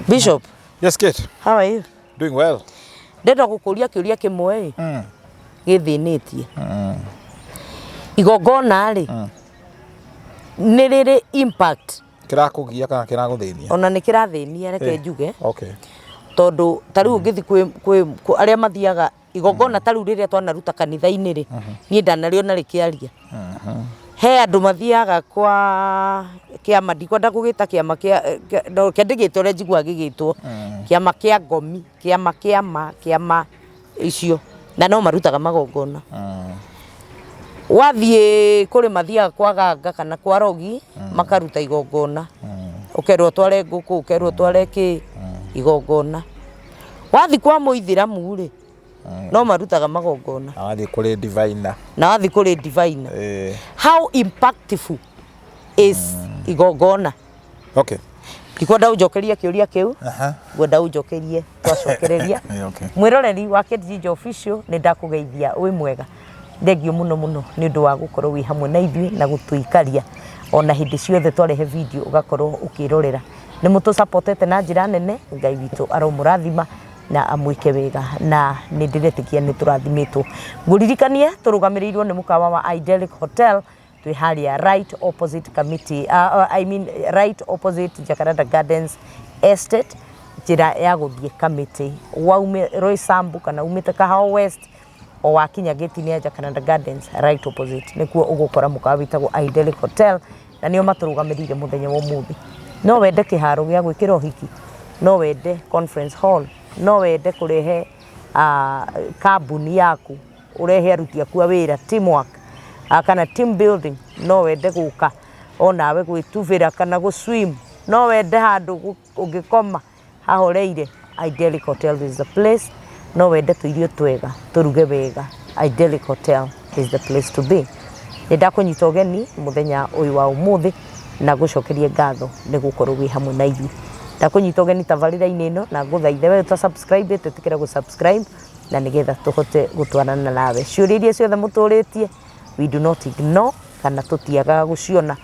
Bishop. Yes, Kate. How are you? Doing well. Ndenda gũkũria kĩũria kĩmwe ĩ gĩthĩnĩtie. Igongona rĩ nĩ rĩrĩ impact? Kĩrakũgia kana kĩragũthĩnia? Ona nĩ kĩrathĩnia, reke njuge. Okay. Tondũ ta rĩu ũngĩthiĩ kwĩ arĩa mathiaga igongona ta rĩu rĩrĩa twanaruta kanitha-inĩ rĩ, niĩ ndanarĩona rĩkĩaria. He andũ mathiaga kwa kĩama, ndikwenda gũgĩta kĩama kĩa no, kĩa ndĩgĩte ũrĩa njiguaga gĩgĩtwo, kĩama kĩa ngomi, kĩama kĩa ma kĩama icio, na no marutaga magongona. Wathiĩ kũrĩ mathiaga kwa ganga kana kwa rogi, makaruta igongona, ũkerwo ũtware ngũkũ, ũkerwo ũtware kĩ igongona. Wathiĩ kwa mũithĩramu rĩ, no marutaga magongona. Na wathiĩ kũrĩ diviner. Na wathiĩ kũrĩ diviner. How impactful is igongona? Okay. Ndikwenda ũnjokerie kĩũria kĩu. Ngwenda ũnjokerie twacokereria. Okay. Mwĩroreri wa Kate Ginger Official, nĩ ndakũgeithia, wĩ mwega, thengio mũno mũno nĩ ũndũ wa gũkorwo wĩ hamwe na ithuĩ na gũtũikaria ona hĩndĩ ciothe twarehe video ũgakorwo ũkĩrorera. Nĩ mũtũsupportete na njĩra nene, Ngai witũ aromũrathima na amwĩke wega, na nĩ ndĩretĩkia nĩ tũrathimĩtwo. Ngũririkanie tũrũgamĩrĩirwo nĩ mũkawa wa Idyllic Hotel, twĩ harĩa right opposite committee, I mean right opposite Jacaranda Gardens Estate, njĩra ya gũthiĩ Kamĩtĩ. Waume Roysambu kana umĩte Kahawa West, o wakinya gate-inĩ ya Jacaranda Gardens, right opposite nĩkuo ũgũkora mũkawa wĩtagwo Idyllic Hotel, na nĩo matũrũgamĩrĩire mũthenya wa ũmũthĩ. No wende kĩharo gĩa gwĩkĩra ũhiki, no wende conference hall, no wende kũrehe kambuni yaku, ũrehe aruti aku a wĩra, teamwork kana team building, no wende gũka onawe gwĩtubĩra kana gũ swim, no wende handũ ũngĩkoma hahoreire, Idyllic Hotel is the place. No wende tũirio twega tũruge wega, Idyllic Hotel is the place to be. Nĩ ndakũnyita ũgeni mũthenya ũyũ wa ũmũthĩ na gũcokerie ngatho nĩ gũkorwo wĩ hamwe na ithuĩ. Ndakũnyita ũgeni tabarĩra-inĩ ĩno na ngũthaithe we ũta subscribe ĩte, ĩtĩkĩra gũ subscribe na nĩgetha tũhote gũtwarana nawe. Ciũria iria ciothe mũtũrĩtie, we do not ignore kana tũtiagaga gũciona,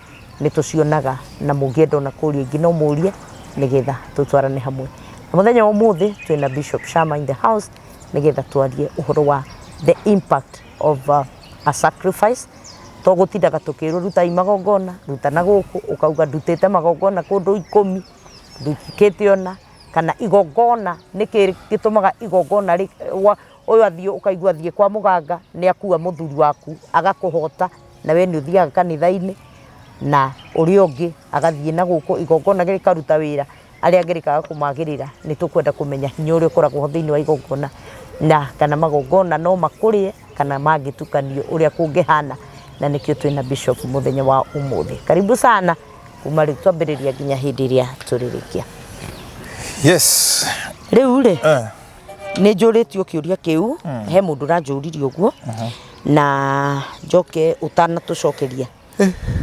nĩ tũcionaga, na mũngĩenda ona kũria ingĩ no mũrie nĩgetha tũtwarane hamwe. Na mũthenya wa ũmũthĩ twĩna Bishop Sharma in the house nĩgetha twarie ũhoro wa the impact of a sacrifice. To gũtindaga tũkĩrwo rutai magongona, ruta na gũkũ, ũkauga ndutĩte magongona kũndũ 10, ndukĩte ona kana igongona nĩkĩ gĩtũmaga igongona ũyũ athiĩ, ũkaigua athiĩ kwa mũganga nĩ akua mũthuri waku agakũhota, na we nĩ ũthiaga kanitha-inĩ, na ũrĩa ũngĩ agathiĩ na gũkũ, igongona rĩkaruta wĩra, arĩa angĩ rĩkaga kũmagĩrĩra. Nĩ tũkwenda kũmenya hinya ũrĩa ũkoragwo ho thĩinĩ wa igongona, na kana magongona no makũrĩe kana mangĩtukanio ũrĩa kũngĩhana, na nĩkĩo twĩna Bishop mũthenya wa ũmũthĩ. Karibu sana, kuma rĩu twambĩrĩria nginya hĩndĩ ĩrĩa tũrĩrĩkia. Yes. Rĩu rĩ, nĩ njũrĩtio kĩũria kĩu, he mũndũ ũranjũririe ũguo, na njoke ũtanatũcokeria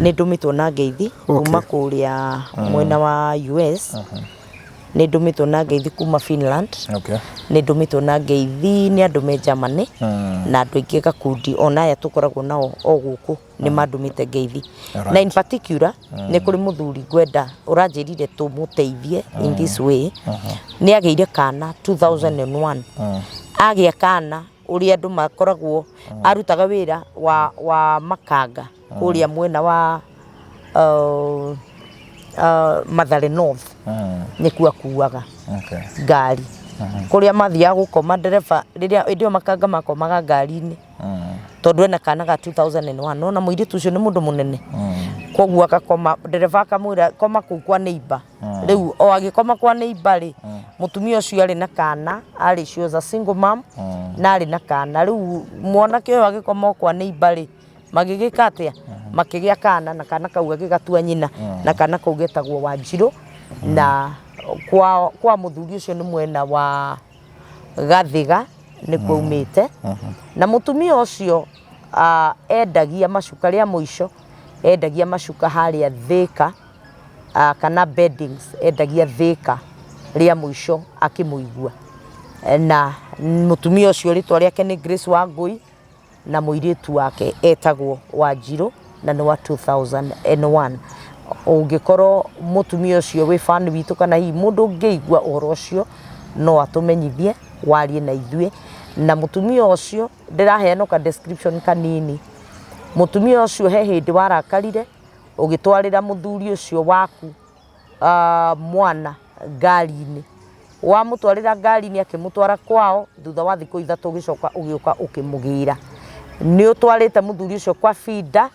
nĩ ndũmĩtwo na ngeithi kuma kũrĩa mwena wa US, nĩ ndũmĩtwo na ngeithi kuma Finland, nĩ ndũmĩtwo na ngeithi nĩ andũ me Germany na andũ aingĩ gakundi ona aya tũkoragwo nao o gũkũ nĩ mandũmĩte ngeithi. Na in particular nĩ kũrĩ mũthuri ngwenda ũranjĩrire tũmũteithie in this way. Nĩ agĩire kana 2001, agĩa kana ũrĩa andũ makoragwo arutaga wĩra wa makanga kũrĩa mwena wa Mathare North, nĩkuo akuaga ngari kũrĩa mathiaga gũkoma ndereba rĩrĩa hĩndĩ ĩyo makanga makomaga ngari-inĩ, tondũ ena kana ga 2001, nona mũirĩtu ũcio nĩ mũndũ mũnene, koguo agakoma, ndereba akamwĩra koma kũu kwa neighbor. Rĩu o agĩkoma kwa neighbor rĩ, mũtumia ũcio arĩ na kana, arĩ, she was a single mom, na arĩ na kana. Rĩu mwanake ũyũ agĩkoma o kwa neighbor rĩ, magĩgĩka atĩa? Makĩgĩa kana, na kana kau agĩgatua nyina, na kana kau getagwo Wanjirũ, na kwa mũthuri ũcio nĩ mwena wa Gathiga nĩkuo aumĩte. Na mũtumia ũcio endagia macuka, rĩa mũico endagia macuka harĩa Thĩka, kana beddings endagia Thĩka rĩa mũico akĩmũigua. Na mũtumia ũcio rĩtwa rĩake nĩ Grace Wangũi, na mũirĩtu wake etagwo Wanjirũ, na nĩ wa 2001. Ũngĩkorwo mũtumia ũcio wĩ fan witũ kana hihi mũndũ ũngĩigua ũhoro ũcio no atũmenyithie warie na ithuĩ. Na mũtumia ũcio ndĩraheana ka description kanini, mũtumia ũcio he hĩndĩ warakarire ũgĩtwarĩra mũthuri ũcio waku mwana ngari-inĩ. Wamũtwarĩra ngari-inĩ akĩmũtwara kwao, thutha wa thikũ 3 ũgĩcoka ũgĩũka ũkĩmũgĩra. Nĩ ũtwarĩte mũthuri ũcio kwa Binda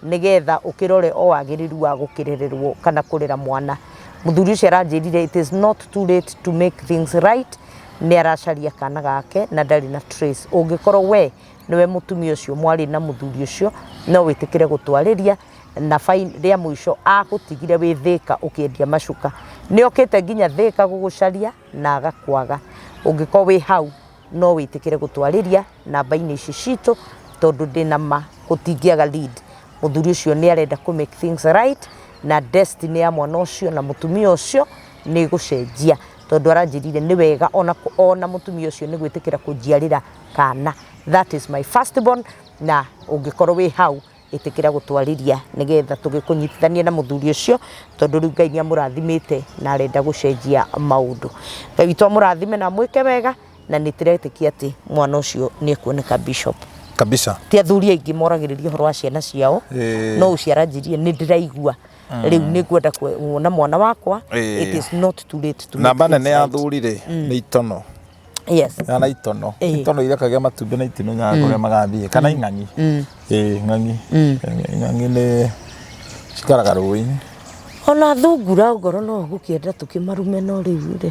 nĩgetha ũkĩrore o wagĩrĩru wa gũkĩrererwo kana kũrera mwana. Mũthuri ũcio aranjĩrire it is not too late to make things right, nĩ aracaria kana gake na ndarĩ na trace. Ũngĩkorwo we nĩwe mũtumia ũcio mwarĩ na mũthuri ũcio, no wĩtĩkĩre gũtwarĩria na fine rĩa mũico agũtigire wĩ Thĩka ũkĩendia macuka. Nĩ okĩte nginya Thĩka gũgũcaria na agakwaga. Ũngĩkorwo wĩ hau no wĩtĩkĩre gũtwarĩria namba-inĩ ici citũ tondũ ndĩna ma gũtingĩaga lead. Mũthuri ũcio nĩ arenda kũ make things right na destiny ya mwana ũcio na mũtumia ũcio nĩ ĩgũcenjia tondũ aranjĩrire nĩ wega ona mũtumia ũcio nĩ gwĩtĩkĩra kũnjiarĩra kana. That is my first born na ũngĩkorwo wĩ hau ĩtĩkĩra gũtwarĩria nĩgetha tũgĩkũnyitithanie na mũthuri ũcio tondũ rĩu Ngai nĩ amũrathimĩte na arenda gũcenjia maũndũ. Ngai witũ amũrathime na amwĩke wega na nĩ tũretĩkia atĩ mwana ũcio nĩ ekuoneka Bishop. Kabisa. Ti athuri aingĩ moragĩrĩria ũhoro wa ciana ciao no ũcio aranjĩrire nĩ ndĩraigua rĩu nĩ ngwenda kuona mwana wakwa. It is not too late to make Namba nene things ya right. athuri rĩ nĩ itono. Yes. Kana itono. Itono irekagia matumbĩ na itimenyaga kũrĩa magathiĩ. Kana ing'ang'i. Ĩĩ ing'ang'i. Ing'ang'i nĩ cikaraga rũĩ-inĩ. Ona thungura ngoro no ũgũkĩenda tũkĩmarume no rĩu rĩ.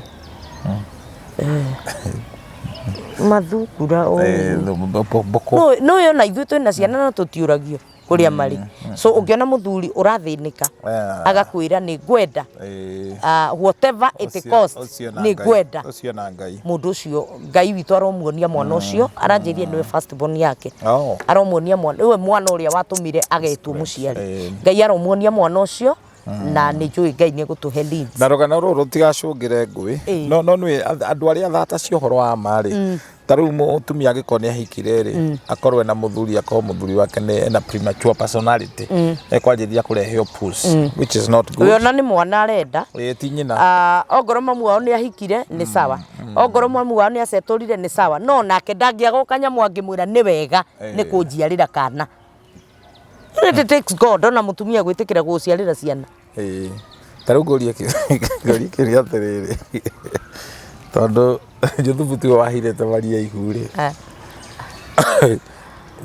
Mathungura o. Mbũkũ. Nĩ ũĩ ona ithuĩ twĩna ciana na tũtiũragio kũrĩa marĩ. So ũngĩona mũthuri ũrathĩnĩka agakwĩra nĩ ngwenda whatever it cost nĩ ngwenda. Ũcio na Ngai. Mũndũ ũcio Ngai witũ aromuonia mwana ũcio aranjĩrire nĩwe first born yake. Aromuonia mwana nĩwe mwana ũrĩa watũmire agetwo mũciari. Ngai aromuonia mwana ũcio na nĩ njũĩ Ngai nĩ egũtũhe leads. Na rũgano rũrũ rũtigacũngĩre ngũĩ. No no nĩ andũ arĩa thata cia ũhoro wa ma rĩ ta rĩu mũtumia angĩkorwo nĩ ahikire rĩ akorwo ena mũthuri akorwo mũthuri wake nĩ ena premature personality ekwanjĩrĩria kũrehe push which is not good. Ona nĩ mwana arenda. Ĩĩ ti nyina. Ongorwo mamu wao nĩ ahikire nĩ sawa, ongorwo mamu wao nĩ acetũrire nĩ sawa, no nake ndangĩaga kanyamũ angĩmwĩra nĩ wega nĩ kũnjiarĩra kana. It takes God ona mũtumia gwĩtĩkĩra gũciarĩra ciana. Ĩĩ ta rĩu ngũrie kĩũria atĩrĩrĩ tondũ Juthubu tiwe wahirĩte Maria ihu rĩ,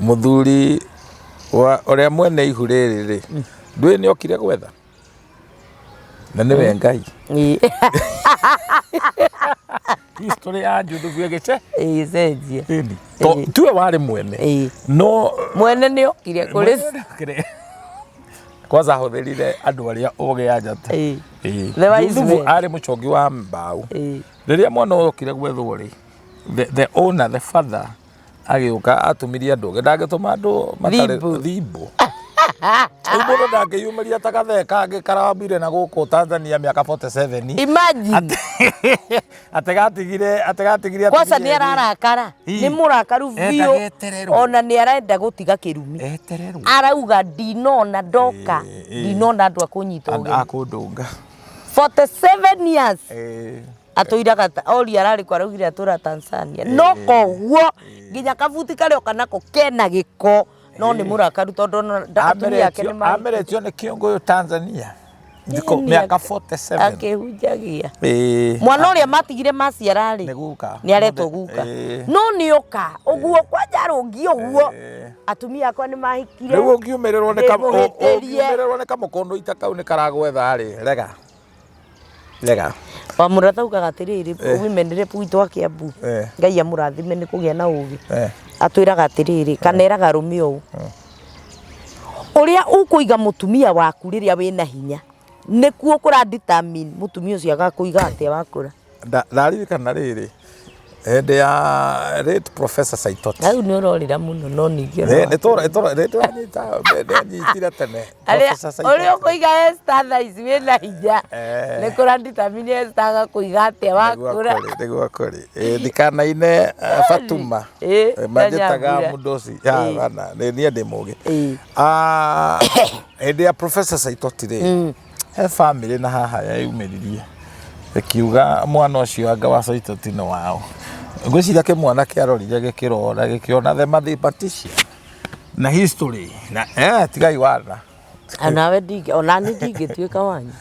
mũthuri wa ũrĩa mwene ihu rĩrĩ rĩ ndũĩ nĩ okire gwetha na nĩwe Ngai. History ya Juthubu ĩgĩce ĩgĩcenjia. Tiwe warĩ mwene no mwene nĩ okire kũrĩ kwanza ahũthĩrire andũ arĩa ogĩ a njata. Juthubu arĩ mũcongi wa mbaũ. Rĩrĩa mwana ũyũ okire gwethwo rĩ, the owner, the father agĩũka atũmirie andũ ogĩ, ndangĩtũma andũ matarĩ thimbo. Rĩu mũndũ ndangĩyumĩria ta gathee kangĩ karambire na gũkũ Tanzania mĩaka 47. Imagine. Atĩ gatigire atĩ gatigire Kwanza nĩ ararakara, nĩ mũrakaru biũ, ona nĩ arenda gũtiga kĩrumi. Etererwo. Arauga ndinona ndoka, ndinona andũ a kũnyita ũgeni. A kũndũnga. 47 years. Atũiraga oria ararĩ kũ araugire atũra Tanzania. No koguo nginya kabuti karĩa oka nako kena gĩko no nĩ mũrakaru tondũ ona atumia ake nĩ ameretio nĩ kĩũngũyũ Tanzania. Thikũ mĩaka 47 akĩhunjagia. Mwana ũrĩa matigire maciara rĩ nĩ aretwo guka. No nĩ oka ũguo kwanja arũngiĩ ũguo atumia akwa nĩ mahikire. Rĩu ũngiumĩrĩrwo nĩ kamũkũndũ ita kau nĩ karagwetha rĩ rega. Rega. Wamũratha augaga atĩrĩrĩ women rep witũ wa Kiambu Ngai amũrathime nĩ kũgĩa na ũgĩ. Atwĩraga atĩrĩrĩ kana eraga arũme ũũ ũrĩa ũkũiga mũtumia waku rĩrĩa wĩna hinya nĩkuo kũra determine mũtumia ũcio agakũiga atĩa wakũra. Ndaririkana rĩrĩ hĩndĩ ya late Professor Saitoti. Hau nĩ ũrorĩra mũno no ningĩ nĩnyitire tene. Ũrĩa ũkũiga Esther thaa ici wĩna hinya nĩ kũra determine Esther agakũiga atĩa wakũra. Nĩguo kũrĩ. Ndikanaine Fatuma manjĩtaga mũdosi bana nĩ niĩ ndĩ mũgĩ. Hĩndĩ ya Professor Saitoti rĩ He bamĩrĩ na haha yeyumĩririe ĩkiuga mwana ũcio anga wa Saitoti nĩ wao. Ngwĩciria kĩmwana kĩarorire gĩkĩrora gĩkĩona the mathematician na history na eh, tigai wana. Nawe ndingĩ onani ndingĩtuĩka wanyu.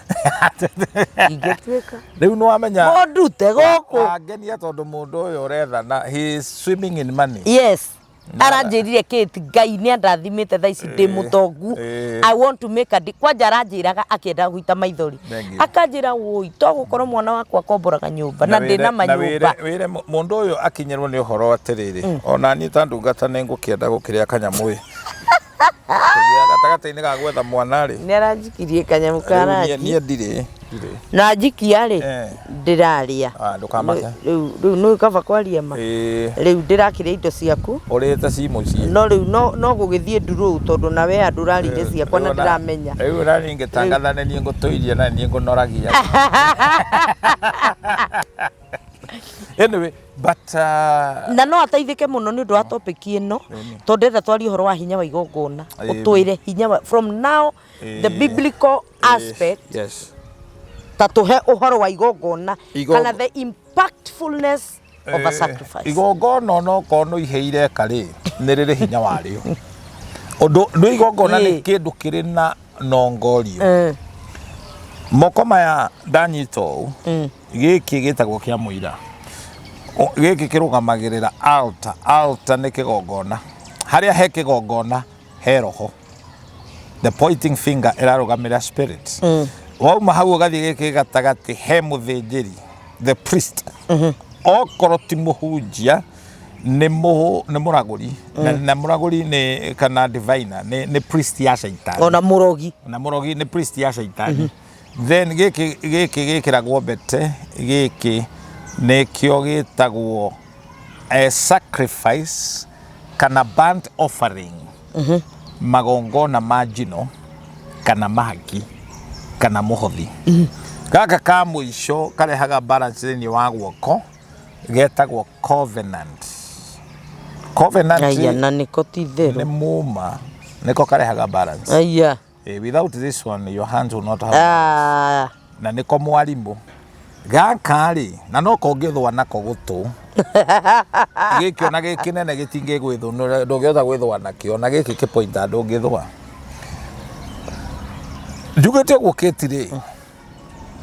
Ndingĩtuĩka. Rĩu nĩ wamenya Mũndute gũkũ. Wangenia tondũ mũndũ ũyũ ũrethana he is swimming in money. Yes. Aranjĩrire Kate Ngai nĩ andathimĩte thaa ici ndĩ mũtongu. I want to make a di kwanja aranjĩraga akĩenda gũita maithori. Thank you. Akanjĩra wũi to gũkorwo mwana wakwa akomboraga nyũmba na ndĩ na manyũmba. Wĩre mũndũ ũyũ akinyĩrwo nĩ ũhoro atĩrĩrĩ, ona niĩ ta ndungata nĩ ngũkĩenda gũkĩrĩa kanyamũ ĩ. Kĩgĩa gatagatĩ-inĩ ga gwetha mwana rĩ. Nĩ aranjikirie kanyamũ ka Rĩu niĩ rangi. niĩ ndirĩ ndirĩ. Na njikia rĩ Eh. ndĩrarĩa. Ah, ndũkamake. Rĩu rĩu nĩ kaba kwaria ma. Ĩĩ. Rĩu ndĩrakĩrĩa indo ciaku. Ũrĩte ci mũciĩ. No rĩu no no gũgĩthiĩ nduruu tondũ nawe andũ ũrarĩire ciakwa na ndĩramenya. Rĩu ona niĩ ngĩtangatha nĩ niĩ ngũtũirie na nĩ niĩ ngũnoragia. Anyway, but Na no ateithĩke mũno nĩ ũndũ wa topic ĩno tondũ ndĩrenda twarie ũhoro wa hinya wa igongona. Ũtwĩre hinya wa from now the biblical aspect ta tũhe ũhoro wa igongona kana the impactfulness of a sacrifice. Igongona onokorwo nĩ ihĩire eka rĩ, nĩ rĩrĩ hinya warĩo. Ũndũ nĩ igongona nĩ kĩndũ kĩrĩ na nongorio. Moko maya ndanyita ũũ, gĩkĩ gĩtagwo kĩa mũira. Gĩkĩ kĩrũgamagĩrĩra altar. Altar nĩ kĩgongona. Harĩa he kĩgongona he roho. The pointing finger ĩrarũgamĩrĩra spirit. Wauma hau ũgathiĩ gĩkĩ gatagatĩ he mũthĩnjĩri, the priest. Okorwo ti mũhunjia nĩ nĩ mũragũri na mũragũri nĩ kana diviner nĩ priest ya caitani. Ona mũrogi. Na mũrogi nĩ priest ya caitani. Then gĩkĩ gĩkĩ gĩkĩragwo mbete gĩkĩ nĩkĩo gĩtagwo a sacrifice kana burnt offering. Magongona ma njino kana mahaki kana mũhothi. Gaka ka mũico karehaga balance thĩinĩ wa guoko getagwo covenant. Covenant Aya na nĩko ti nĩ itherũ. muma nĩko karehaga balance. Aya. Without this one your hands will not have Ah. na nĩko mwarimũ gaka rĩ na no kongĩthũa nako gũtũ gĩkĩ ona gĩ kĩnene gĩtingĩgwĩthũnũra ndũngĩhota gwĩthũa nakĩo na gĩkĩ kĩpointa ndũngĩthũa njugĩte ũguo Kate rĩ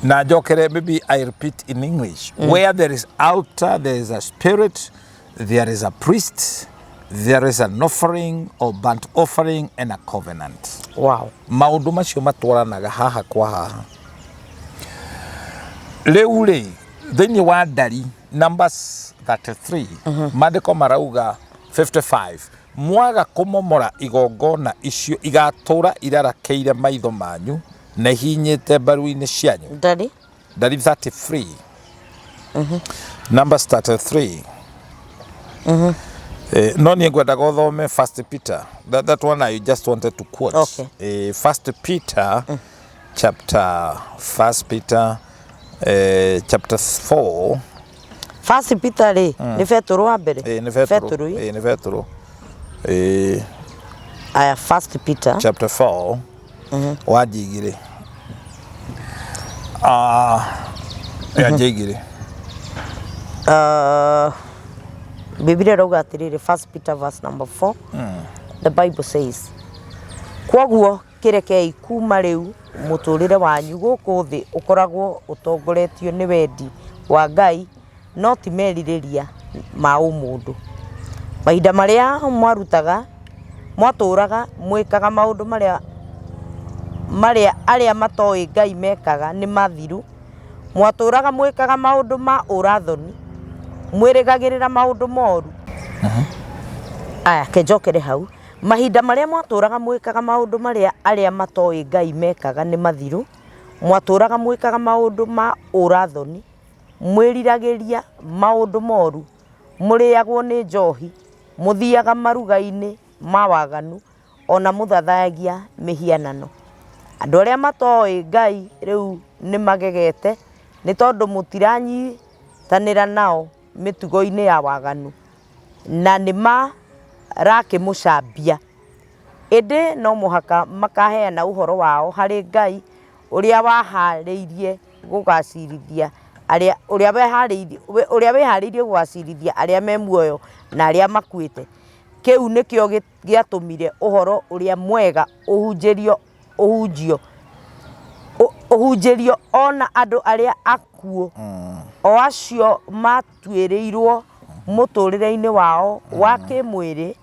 na njokere maybe I repeat in English where there is altar there is a spirit there is a priest there is an offering or burnt offering and a covenant. Wow. Maũndũ macio matwaranaga haha kwa haha. Rĩu rĩ thĩinĩ wa ndari Numbers 33 maandĩko marauga 55 mwaga kũmomora igongona icio igatũra irarakĩire maitho manyu na ihinyĩte mbaru-inĩ cianyu. Ndari? Ndari 33. Numbers 33. No niĩ ngwendaga ũthome First Peter. That one I just wanted to quote. Okay. First Peter chapter First Peter chapter 4. First Peter rĩ nĩ Betũrũ wa mbere? Nĩ Betũrũ. Betũrũ ĩ? Nĩ Betũrũ. Aya First Peter chapter 4 wanjia igĩrĩ. Yanjia igĩrĩ. Biblia ĩrauga atĩrĩrĩ, First Peter verse number 4. The Bible says, kwoguo kĩrekei kuma rĩu mũtũrĩre wanyu gũkũ thĩ ũkoragwo ũtongoretio nĩ wendi wa Ngai no ti merirĩria ma ũmũndũ. Mahinda marĩa mwarutaga mwatũraga mwĩkaga maũndũ marĩa marĩa arĩa matoĩ Ngai mekaga nĩ mathiru. Mwatũraga mwĩkaga maũndũ ma ũrathoni, mwĩrĩgagĩrĩra maũndũ moru. Aya, ke njokere hau. Mahinda marĩa mwatũraga mwĩkaga maũndũ marĩa arĩa matoĩ Ngai mekaga nĩ mathiru. Mwatũraga mwĩkaga maũndũ ma ũrathoni, mwĩriragĩria maũndũ moru, mũrĩagwo nĩ njohi, mũthiaga maruga-inĩ ma waganu, ona mũthathayagia mĩhianano. Andũ arĩa matoĩ Ngai rĩu nĩ magegete nĩ tondũ mũtiranyitanĩra nao mĩtugo-inĩ ya waganu na nĩ marakĩmũcambia. Ĩndĩ no mũhaka makaheana ũhoro wao harĩ Ngai Ũrĩa wahaarĩirie gũgaacirithia arĩa ũrĩa weharĩirie ũrĩa wĩhaarĩirie gũgaacirithia arĩa me muoyo na arĩa makuĩte. Kĩu nĩkĩo gĩatũmire ũhoro ũrĩa mwega ũhunjĩrio ũhunjio ũhunjĩrio o na andũ arĩa akuũ, o acio matuĩrĩirwo mũtũũrĩre-inĩ wao wa kĩĩmwĩrĩ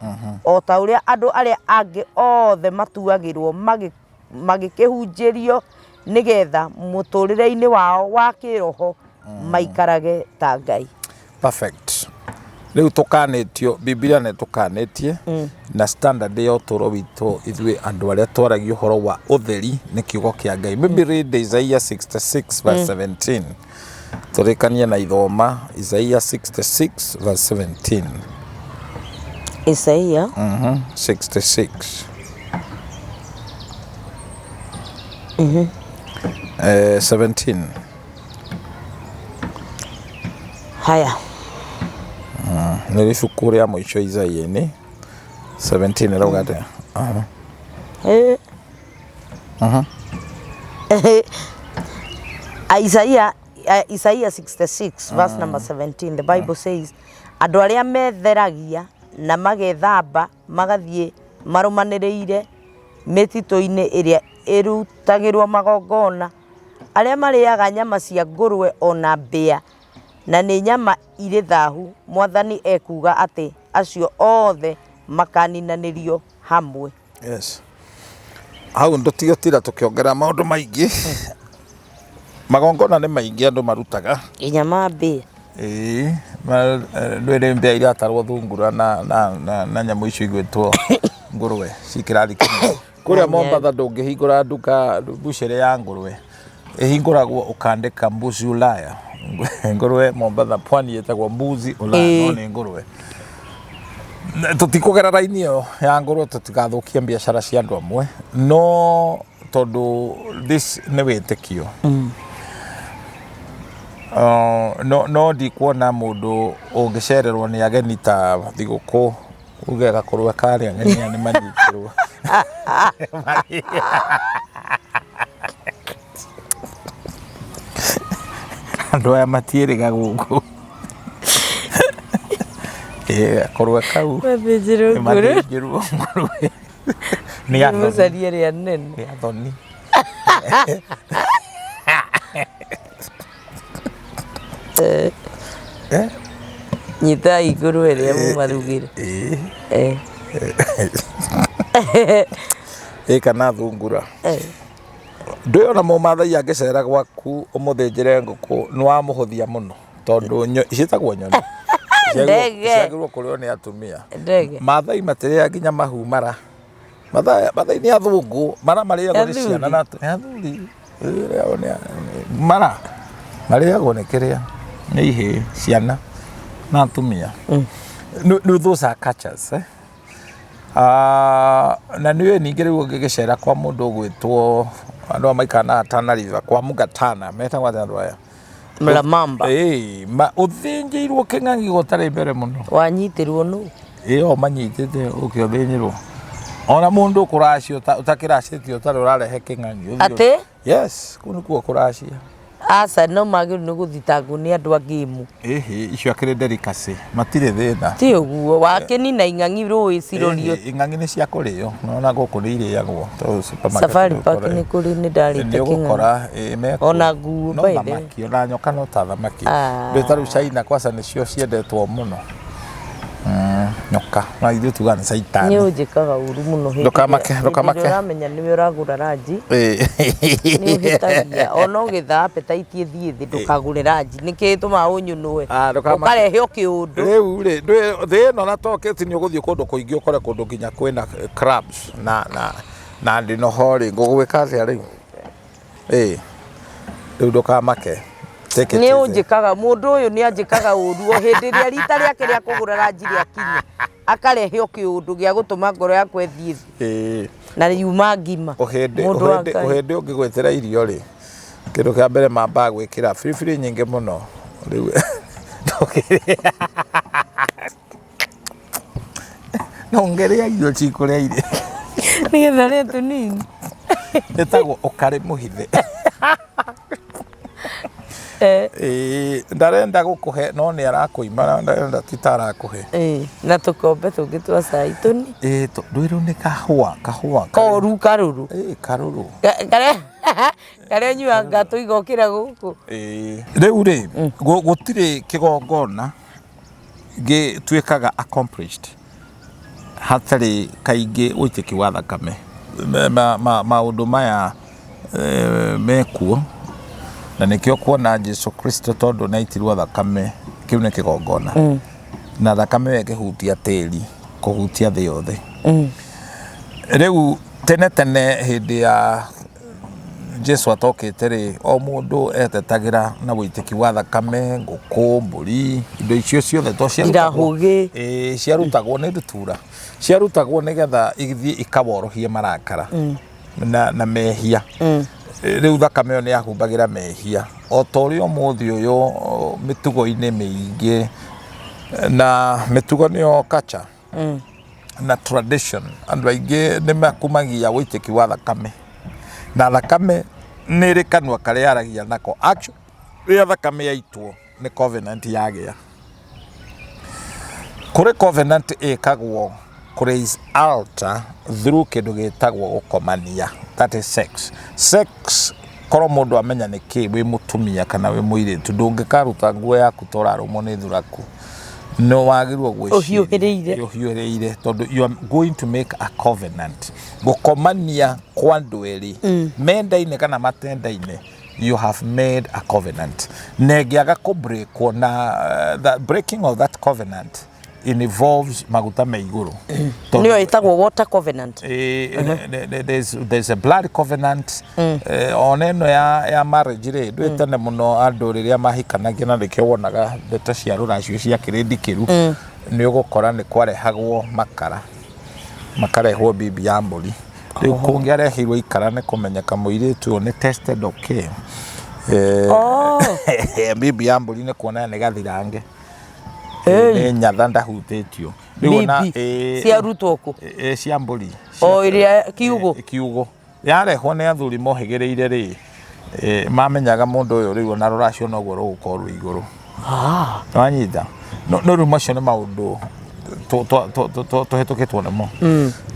o ta ũrĩa andũ arĩa angĩ othe matuagĩrũo magĩkĩhunjĩrio nĩ getha mũtũũrĩre-inĩ wao wa kĩĩroho maikarage ta Ngai. Perfect. Rĩu tũkanĩtio, Bibilia nĩ tũkanĩtie na standard ya ũtũũro witũ ithuĩ andũ arĩa twaragia ũhoro wa ũtheri nĩ kiugo kĩa Ngai. Maybe read Isaiah 66 verse 17. Tũrĩkanie na ithoma Isaiah 66 verse 17. Isaia 66. 17. Haya. Nĩ ibuku rĩa mũico Isaia-inĩ 17 ĩrauga atĩa? Aha. Isaiah 66 verse number 17 the Bible says andũ arĩa metheragia na magethamba magathiĩ marũmanĩrĩire mĩtitũ-inĩ ĩrĩa ĩrutagĩrwo magongona arĩa marĩaga nyama cia ngũrwe o na mbĩa na nĩ nyama irĩ thahu mwathani ekuuga atĩ acio othe makaninanĩrio hamwe. Yes. Hau tũtigũtinda tũkĩongerera maũndũ maingĩ. Magongona nĩ maingĩ andũ marutaga. Nginya ma mbĩa. Ĩĩ, ndũĩ mbĩa iratarwo thungura na, na, na, na nyamũ icio igwĩtwo ngũrwe ci kĩrathi kĩmwe. Kũrĩa Mombatha ndũngĩhingũra nduka mbucĩrĩ ya ngũrwe. Ĩhingũragwo ũkandĩka mbuzi Ulaya. Ngũrwe Mombatha pwani ĩtagwo mbuzi Ulaya no nĩ ngũrwe. Tũtikũgera raini ĩyo ya ngũrwe tũtigathũkie biacara cia andũ amwe no tondũ this nĩ wĩtĩkio. No ndikuona mũndũ ũngĩcererwo nĩ ageni ta thigũkũ uge gakũrwe karĩa ageni aya nĩ manyitĩrwo. Andũ aya matiĩrĩga gũkũ. Ĩĩ gakũrwe kau Mathĩnjĩrwo ngũrwe. Mathĩnjĩrwo ngũrwe. Nĩ athoni. Mũcarie ĩrĩa nene. Nĩ athoni. Nyitai ngũrwe ĩrĩa mũmarugĩre. Ĩĩ. Ĩ kana thungura. Ndũĩ ona mũmathai angĩcera gwaku ũmũthĩnjĩre ngũkũ nĩ wamũhũthia mũno tondũ ciĩtagwo nyoni. Ndege. Ciagĩrĩirwo kũrĩo nĩ atumia. Ndege. Mathai matirĩaga nginya mahu mara. Mathai nĩ athũngũ, mara marĩagwo nĩ ciana na nĩ athuri. Mara marĩagwo nĩ kĩrĩa nĩ ihĩĩ ciana na atumia. Nĩ those are cultures eh? Na nĩ ũĩ ningĩ rĩu ũngĩgĩcera kwa mũndũ ũgwĩtwo andũ aya maikaraga Tana River kwa Mũgatana metagwo atĩa andũ aya? Mlamamba. Ĩĩ, ũthĩnjĩirwo kĩng'ang'i gũtarĩ mbere mũno. Wanyitĩrwo nũ? Ĩĩ o manyitĩte ũke ũthĩnjĩrwo. Ona mũndũ ũkũracia ũtakĩracĩtie ũtarĩ ũrarehe kĩng'ang'i. Atĩ? Yes, kũu nĩkuo kũracia. Aca no magĩrĩirwo nĩ gũthitangwo nĩ andũ a ngĩmu. Ĩhĩ, icio akĩrĩ delicacy, matirĩ thĩna. Ti ũguo, wakĩnina ing'ang'i rũĩ cirorio. Ĩhĩ, ing'ang'i nĩ cia kũrĩo, nona gũkũ nĩ irĩagwo. Tondũ supermarket Safari nĩ Park ũgũkora- nĩ kũrĩ nĩ ndarĩte nĩ kĩng'ang'i. ũgũkora ĩĩ, mekuo. Ona nguo, No by the way. thamaki, ona nyoka no ta thamaki. Ah. Ndũĩ ta rĩu China kwaca nĩcio ciendetwo mũno. Nyoka, no ithuĩ tugaga nĩ caitani. Nĩ ũnjĩkaga ũru mũno hĩndĩ Ndũkamake, ĩrĩa- ndũkamake. hĩndĩ ĩrĩa ũramenya nĩwe ũragũra ranji Ĩĩ. nĩ ũhĩtagia ona ũgĩtha appetite ĩthiĩ thĩ ndũkagũre ranji nĩkĩ ĩtũmaga ũnyũnũe Ah, ndũkamake. ũkarehe o kĩũndũ Rĩu rĩ, thĩ ĩno na toketi nĩ ũgũthiĩ kũndũ kũingĩ ũkore kũndũ nginya kwĩna crabs na na na ndinoho rĩ, ngũgwĩka atĩa rĩu? Ĩĩ. Rĩu ndũkamake. Take it nĩ easy. ũnjĩkaga mũndũ ũyũ nĩ anjĩkaga ũru o hĩndĩ ĩrĩa rita rĩake rĩa kũgũra ranji rĩakinya akarehe o kĩũndũ gĩa gũtũma ngoro yakwa ĩthiĩ thĩ Ĩĩ. na yuma ngima Ũhĩndĩ Mũndũ wa ũhĩndĩ Ngai. ũhĩndĩ ũngĩgwĩtĩra irio rĩ, kĩndũ kĩa mbere mambaga gwĩkĩra biribiri nyingĩ mũno. Rĩu ndũngĩrĩa. Ndũngĩrĩa irio cikũrĩa irio. Nĩgetha rĩe tũnini. Ĩtagwo ũkarĩ mũhithe. Ĩĩ, ndarenda gũkũhe no nĩ arakũima na ndarenda ti ta arakũhe. Ĩĩ, na tũkombe tũngĩ twa cai tũni. Ĩĩ, ndwĩrwo nĩ kahũa kahũa Koru karũrũ. Ĩĩ, karũrũ. Karĩa karĩa ũnyuaga tũigokĩra gũkũ. Ĩĩ. Rĩu rĩ, gũtirĩ kĩgongona gĩtuĩkaga accomplished hatarĩ kaingĩ ũitĩki wa thakame. Maũndũ maya mekuo na nĩkĩo kuona Jesu Kristo tondũ nĩ aitirwo thakame, kĩu nĩ kĩgongona. Na thakame ĩyo ĩkĩhutia tĩri, kũhutia thĩ yothe. Rĩu tene tene hĩndĩ ya Jesu atokĩte rĩ, o mũndũ etetagĩra na wĩitĩki wa thakame, ngũkũ, mbũri, indo icio ciothe to ciarutagwo. Ndirahũgĩ. Ĩĩ, ciarutagwo nĩ ndutura. Ciarutagwo nĩgetha ithiĩ ikaworohie marakara na mehia. Rĩu thakame ĩyo nĩ yahumbagĩra mehia. O ta ũrĩa ũmũthĩ ũyũ mĩtugo-inĩ mĩingĩ na mĩtugo nĩyo culture na tradition, andũ aingĩ nĩ makumagia wĩitĩki wa thakame. Na thakame nĩ ĩrĩ kanua karĩa yaragia nako. Actually rĩrĩa thakame yaitwo nĩ covenant yagĩa. Kũrĩ covenant ĩkagwo kũrĩ is altar through kĩndũ gĩtagwo gũkomania, that is sex. Sex korwo mũndũ amenya nĩ kĩ wĩ mũtumia kana wĩ mũirĩtu ndũngĩkaruta nguo yaku ta ũrarũmwo nĩ thuraku. Nĩ wagĩrĩirwo gwĩciria Ũhiũhĩrĩire. Ũhiũhĩrĩire tondũ you are going to make a covenant. Gũkomania kwa andũ erĩ mendaine kana matendaine, you have made a covenant. Na ĩngĩaga kũ-breakwo na the breaking of that covenant involves maguta me igũrũ. Tondũ- Nĩyo ĩtagwo water covenant. There's a blood covenant. Ona ĩno ya marriage rĩ, ndwĩ tene mũno andũ rĩrĩa mahikanagia na nĩkĩo wonaga ndeto cia rũracio ciakĩrĩ ndikĩru, nĩ ũgũkora nĩ kwarehagwo makara, makarehwo bibi ya mbũri. Rĩu kũngĩareheirwo ikara nĩ kũmenyeka mũirĩtu ũyũ nĩ tested okay. Bibi ya mbũri nĩ kuonania nĩ gathirange. Nĩ nyatha ndahutĩtio. Rĩu ona Bibi ciarutwo kũ? Cia mbũri. O ĩrĩa kiugũ? Kiugũ. Yarehwo nĩ athuri mohĩgĩrĩire rĩ, mamenyaga mũndũ ũyũ rĩu ona rũracio noguo rũgũkorwo rwĩ igũrũ. Wanyita? No rĩu macio nĩ maũndũ tũhĩtũkĩtwo nĩmo.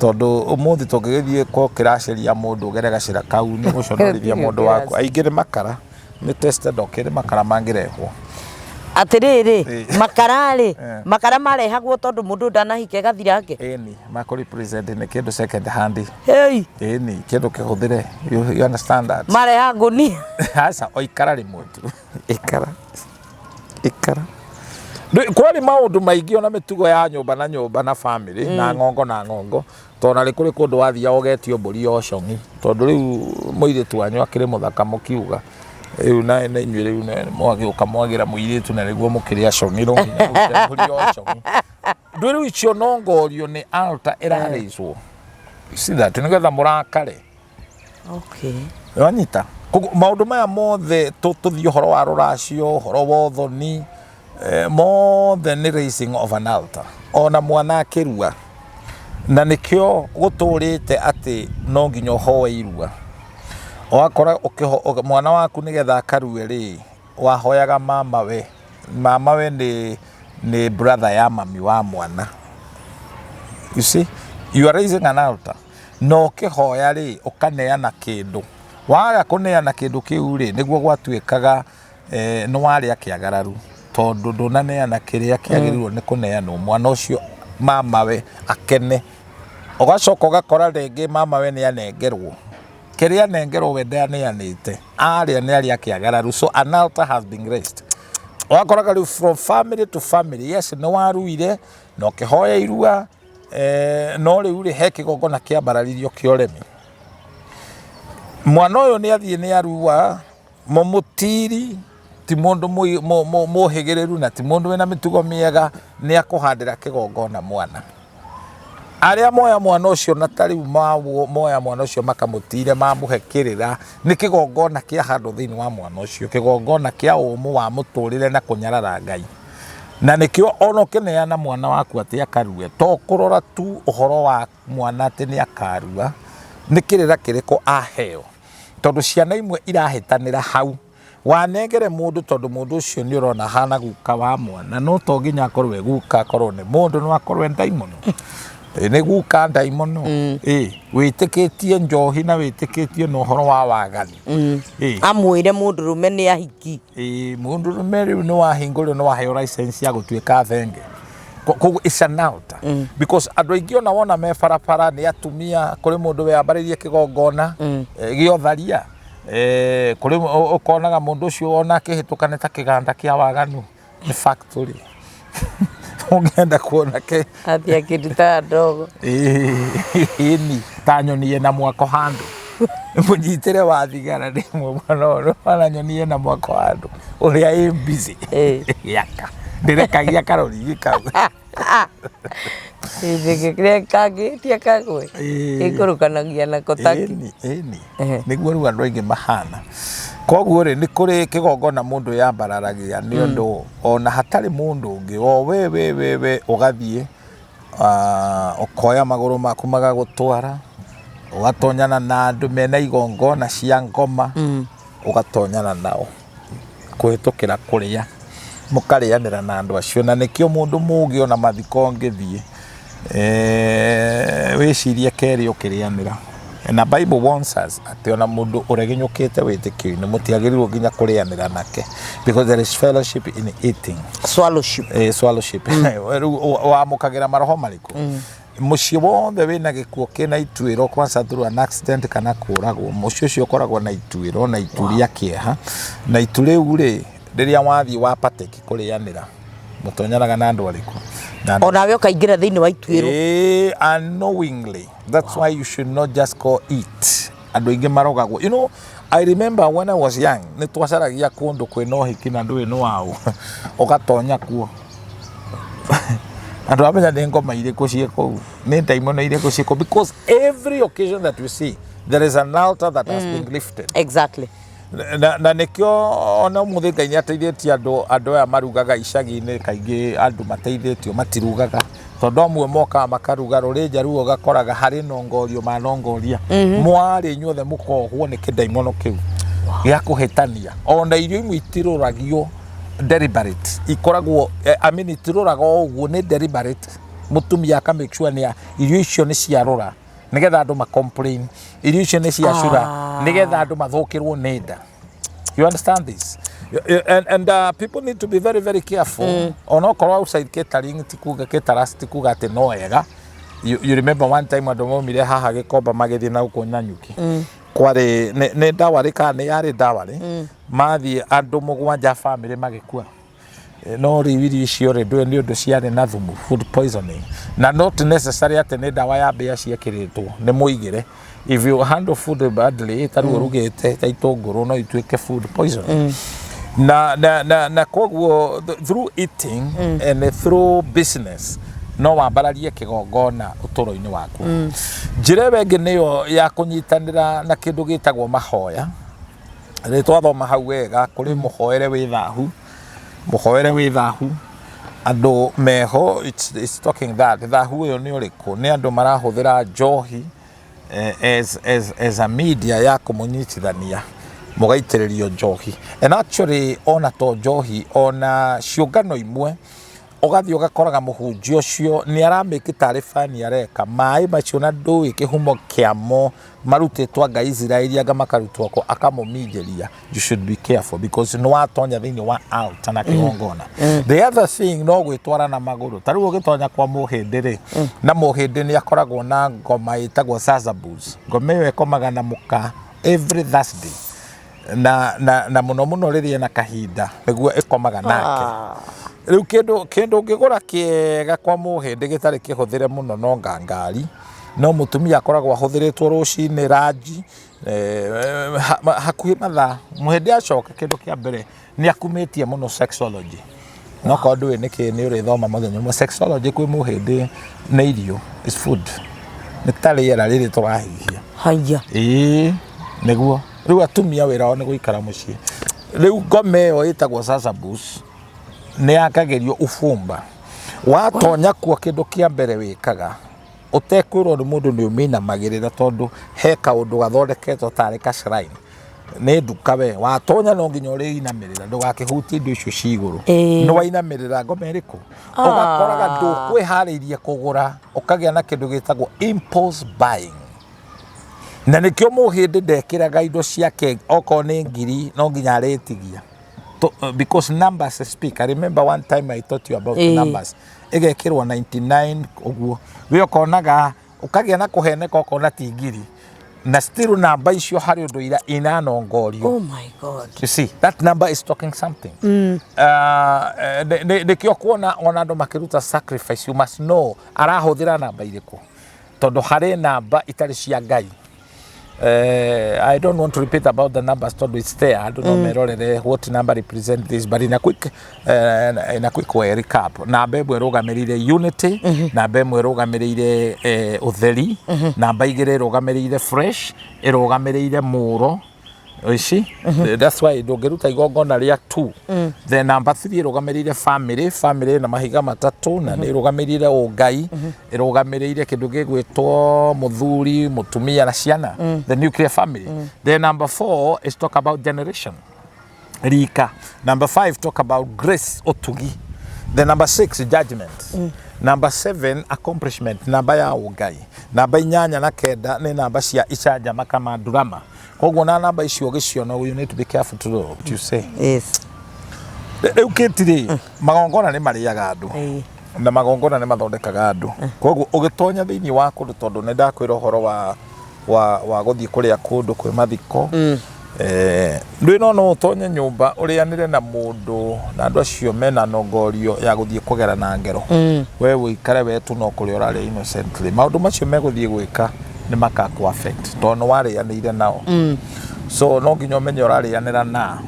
Tondũ ũmũthĩ tũngĩgĩthiĩ kũkĩracĩria mũndũ ũgere gacĩra kau nĩ gũconorithia mũndũ waku. Aingĩ nĩ makara, nĩ tested okay, nĩ makara mangĩrehwo. Atĩrĩrĩ, makara rĩ, makara marehagwo tondũ mũndũ ndanahika gathirange. Ĩni, makũ represent nĩ kĩndũ second hand. Hey. Ĩni, kĩndũ kĩhũthĩre. You understand that? Mareha ngũnia. Aca, o ikara rĩmwe tu. Ikara. Ikara. Kwarĩ maũndũ maingĩ ona mĩtugo ya nyũmba na nyũmba na family na ng'ongo na ng'ongo, tondũ na kũrĩ kũndũ wathiaga ũgetio mbũri ya ũcong'i, tondũ rĩu mũirĩtu wanyu akĩrĩ mũthaka mũkiuga rĩu na inyuĩ rĩu mwagĩũka mwagĩra mũirĩtu na nĩguo mũkĩrĩ acong'i, no nginya mũrute mbũri ya ũcong'i. Ndũ rĩu icio nongorio nĩ altar ĩrarĩcwo. You see that? Nĩgetha mũrakare. Okay. Wanyita? Koguo maũndũ maya mothe tũthiĩ ũhoro wa rũracio, ũhoro wa ũthoni, mothe nĩ raising of an altar. Ona mwana akĩrua. Na nĩkĩo gũtũrĩte atĩ no nginya ũhoe irua. Wakora mwana waku nĩgetha akarue rĩ, wahoyaga mama we. Mama we nĩ brother ya mami wa mwana. You see? You are raising an altar. Na ũkĩhoya rĩ, ũkaneana kĩndũ. Waga kũneana kĩndũ kĩu rĩ, nĩguo gwatuĩkaga nĩ warĩa kĩagararu, tondũ ndũnaneana kĩrĩa kĩagĩrĩirwo nĩ kũneanwo mwana ũcio mamawe akene. Ũgacoka ũgakora rĩngĩ mamawe nĩ anengerwo, kĩrĩa anengerwo we ndaneanĩte, arĩa nĩ arĩa kĩagararu. So an altar has been raised. Ũgakoraga rĩu from family to family, yes, nĩ waruire na ũkĩhoya irua, no rĩu rĩ, he kĩgongona kĩambararirio kĩa ũremi. Mwana ũyũ nĩ athiĩ nĩ arua, mũmũtiri ti mũndũ mũhĩgĩrĩru na ti mũndũ wĩna mĩtugo mĩega, nĩ akũhandĩra kĩgongona mwana. Arĩa moya mwana ũcio na ta rĩu moya mwana ũcio makamũtire mamũhe kĩrĩra, nĩ kĩgongona kĩa handũ thĩinĩ wa mwana ũcio, kĩgongona kĩa ũmũ wa mũtũrĩre na kũnyarara Ngai. Na nĩkĩo ona ũkĩneana mwana waku atĩ akarue, to kũrora tu ũhoro wa mwana atĩ nĩ akarua, nĩ kĩrĩra kĩrĩkũ aheo. Tondũ ciana imwe irahĩtanĩra hau. Wanengere mũndũ tondũ mũndũ ũcio nĩ ũrona hana guka wa mwana, no to nginya akorwo e guka, akorwo nĩ mũndũ, no akorwo e ndaimono. Nĩ guka ndaimono. Wĩtĩkĩtie njohi na wĩtĩkĩtie na ũhoro wa waganu. Amwĩre mũndũrũme nĩ ahiki. Mũndũrũme rĩu nĩ wahingũrĩrwo, nĩ waheo license ya gũtuĩka thenge. Koguo it's an altar. Because andũ aingĩ ona wona me barabara nĩ atumia, kũrĩ mũndũ weyambarĩirie kĩgongona gĩa ũtharia. Kũrĩ ũkonaga mũndũ ũcio ona akĩhĩtũka nĩ ta kĩganda kĩa waganu, nĩ factory. Ũngĩenda kuona ke Atĩ akĩrutaga ndogo. Ĩni ta nyoni ĩna mwako handũ, mũnyitĩre wa thigara nĩ mwana ũyũ wana nyoni ĩna mwako handũ ũrĩa ĩ busy gĩaka ndĩrekagia karũrigi kau. Kĩrĩa kangĩtia kagwe ĩkũrũkanagia nako taki. Ĩni ĩni, nĩguo rĩu andũ aingĩ mahana. Koguo rĩ, nĩ kũrĩ kĩgongona mũndũ yambararagia nĩ ũndũ ona hatarĩ mũndũ ũngĩ, o we we we we ũgathiĩ ũkoya magũrũ maku magagũtwara, ũgatonyana na andũ mena igongona cia ngoma, ũgatonyana nao kũhĩtũkĩra kũrĩa, mũkarĩanĩra na andũ acio. Na nĩkĩo mũndũ mũgĩ ona mathiko ũngĩthiĩ, wĩcirie kerĩ ũkĩrĩanĩra. Na Bible warns us atĩ ona mũndũ ũregenyũkĩte wĩtĩkio-inĩ mũtiagĩrĩirwo nginya kũrĩanĩra nake, because there is fellowship in eating. Swallowship. Swallowship. Rĩu wamũkagĩra maroho marĩkũ? Mũciĩ wothe wĩna gĩkuũ kĩna ituĩro, kwanza through an accident kana kũragwo, mũciĩ ũcio ũkoragwo na ituĩro na itu rĩa kĩeha. Na itu rĩu rĩ, rĩrĩa wathiĩ wa partake kũrĩanĩra, mũtonyanaga na andũ arĩkũ? Na andũ Onawe ũkaingĩra thĩinĩ wa ituĩro. Unknowingly. That's why you should not just go eat. Andũ aingĩ marogagwo. I remember when I was young, nĩ twacaragia kũndũ kwĩna ũhiki na ndũĩ nĩ waũ, ũgatonya kuo. Andũ amenya nĩ ngoma irĩkũ ciĩ kũu, nĩ ndaimono irĩkũ ciĩ kũu, because every occasion that you see, there is an altar that has been lifted. Na nĩkĩo ona ũmũthĩ Ngai nĩ ateithĩtie andũ, andũ aya marugaga icagi-inĩ kaingĩ, andũ mateithĩtio matirugaga, tondũ amwe mokaga makaruga rũrĩnja rũu, ũgakoraga harĩ nongorio manongoria. Mwarĩ inyuothe mũkohwo nĩ kĩndaimono kĩu gĩa kũhĩtania. Ona irio imwe itirũragio deliberate, ikoragwo I mean, itirũraga o ũguo, nĩ deliberate. Mũtumia aka make sure nĩ irio icio nĩ ciarũra nĩgetha andũ ma complain, irio icio nĩ ciacura nĩgetha andũ mathũkĩrwo nĩ nda. You understand this? And people need to be very, very careful. Onokorwo outside catering ti kuga, caterers ti kuga atĩ no ega. You remember one time andũ maumire haha Gĩkomba magĩthiĩ na gũkũ Nanyuki. Kwarĩ nĩ ndawarĩ kana nĩ yarĩ ndawarĩ. Mathiĩ andũ 7 family magĩkua. No rĩu irio icio rĩ, ndũĩ nĩ ũndũ ciarĩ na thumu, food poisoning. Na not necessary atĩ nĩ ndawa ya mbĩa ciĩkĩrĩtwo, nĩ mũigĩre. If you handle food badly, ta rĩu ũrugĩte ta itũngũrũ, no ituĩke food poisoning. Na koguo through eating and through business no wambararie kĩgongona ũtũũro-inĩ waku. Njĩra ĩyo ĩngĩ nĩyo ya kũnyitanĩra na kĩndũ gĩtagwo mahoya. Rĩ twathoma hau wega, kũrĩ mũhoere wĩ thahu, mũhoere wĩ thahu, andũ meho, it's talking that thahu ũyũ nĩ ũrĩkũ? Nĩ andũ marahũthĩra njohi as a media ya kũmũnyitithania, mũgaitĩrĩrio njohi. And actually ona to njohi, ona ciũngano imwe ũgathiĩ ũgakoraga mũhunjia ũcio nĩ aramĩki tarĩ bani areka maĩ macio na ndũĩ kĩhumo kĩamo, marutĩtwo anga Israeli anga makarutwo kũ, akamũminjĩria. You should be careful because nĩ watonya thĩinĩ wa altar na kĩgongona. The other thing no gwĩtwara na magũrũ. Ta rĩu ũgĩtonya kwa mũhĩndĩ rĩ, na mũhĩndĩ nĩ akoragwo na ngoma ĩtagwo Sasabus. Ngoma ĩyo ĩkomaga na mũka every Thursday, na mũno mũno rĩrĩa ena kahinda nĩguo ĩkomaga nake. Rĩu kĩndũ ũngĩgũra kĩega kwa mũhĩndĩ gĩtarĩ kĩhũthĩre mũno no ngangari, no mũtumia akoragwo ahũthĩrĩtwo rũcinĩ ranji, hakuhĩ mathaa mũhĩndĩ acoka, kĩndũ kĩa mbere nĩ akumĩtie mũno sexology. No korwo ndũĩ nĩkĩ, nĩ ũrĩthoma mũthenya ũmwe. Sexology kwĩ mũhĩndĩ nĩ irio, is food, nĩ ta rĩera rĩrĩ tũrahihia. Haya. Ĩĩ nĩguo. Rĩu atumia wĩra wao nĩ gũikara mũciĩ. Rĩu ngoma ĩyo ĩtagwo Sasabus nĩ yakagĩrio ubumba. Watonya kuo, kĩndũ kĩa mbere wĩkaga ũtekwĩrwo nĩ mũndũ nĩ ũmĩinamagĩrĩra, tondũ he kaũndũ gathondeketwo tarĩ ka shrine. Nĩ nduka we watonya no nginya ũrĩinamĩrĩra, ndũgakĩhutie indo icio ci igũrũ. Nĩ wainamĩrĩra ngoma ĩrĩkũ? Ũgakoraga ndũkwĩharĩirie kũgũra, ũkagĩa na kĩndũ gĩtagwo impulse buying. Na nĩkĩo mũhĩndĩ ndekĩraga indo ciake, okorwo nĩ ngiri no nginya arĩtigia. Because numbers speak. I remember one time I taught you about numbers. Ĩgekĩrwo 99 ũguo. We ũkonaga ũkagĩa na kũheneka, ũkona ti ngiri. Na still namba icio harĩ ũndũ ira inanongorio. Oh my God. You see, that number is talking something. Nĩkĩo kuona ona andũ makĩruta sacrifice, you must know arahũthĩra namba irĩkũ. Tondũ harĩ namba itarĩ cia Ngai. I don't want to repeat about the numbers tondũ it's there. Andũ no merorere what number represent this, but in a quick way recap. Namba ĩmwe ĩrũgamĩrĩire unity, namba ĩmwe ĩrũgamĩrĩire ũtheri, namba 2 ĩrũgamĩrĩire fresh, ĩrũgamĩrĩire mũro. You see? That's why ndũngĩruta igongona rĩa 2. Then number 3 ĩrũgamĩrĩire family, family na mahiga matatũ, na nĩ ĩrũgamĩrĩire ũngai, ĩrũgamĩrĩire kĩndũ gĩgwĩtwo mũthuri, mũtumia na ciana, the nuclear family. Then number 4 is talk about generation, rika. Number 5 talk about grace, ũtugi. Then number 6, judgment. Number 7, accomplishment, namba ya ũngai. Namba 8 na 9 nĩ namba cia icanjama kama ndurama. Koguo na namba icio ũgĩciona, you need to be careful to know what you say. Rĩu kĩtirĩ magongona nĩ marĩaga andũ na magongona nĩ mathondekaga andũ. Koguo ũgĩtonya thĩinĩ wa kũndũ, tondũ nĩ ndakwĩra ũhoro wa gũthiĩ kũrĩa kũndũ kwĩ mathiko, ndwĩ no ũtonye nyũmba ũrĩanĩre na mũndũ, na andũ acio mena nongorio ya gũthiĩ kũgera na ngero. We wĩikare we tu no kũrĩa ũrarĩa innocently, maũndũ macio megũthiĩ gwĩka nĩ makakũ affect tondũ nĩ warĩanĩire nao. So no nginya ũmenye ũrarĩanĩra na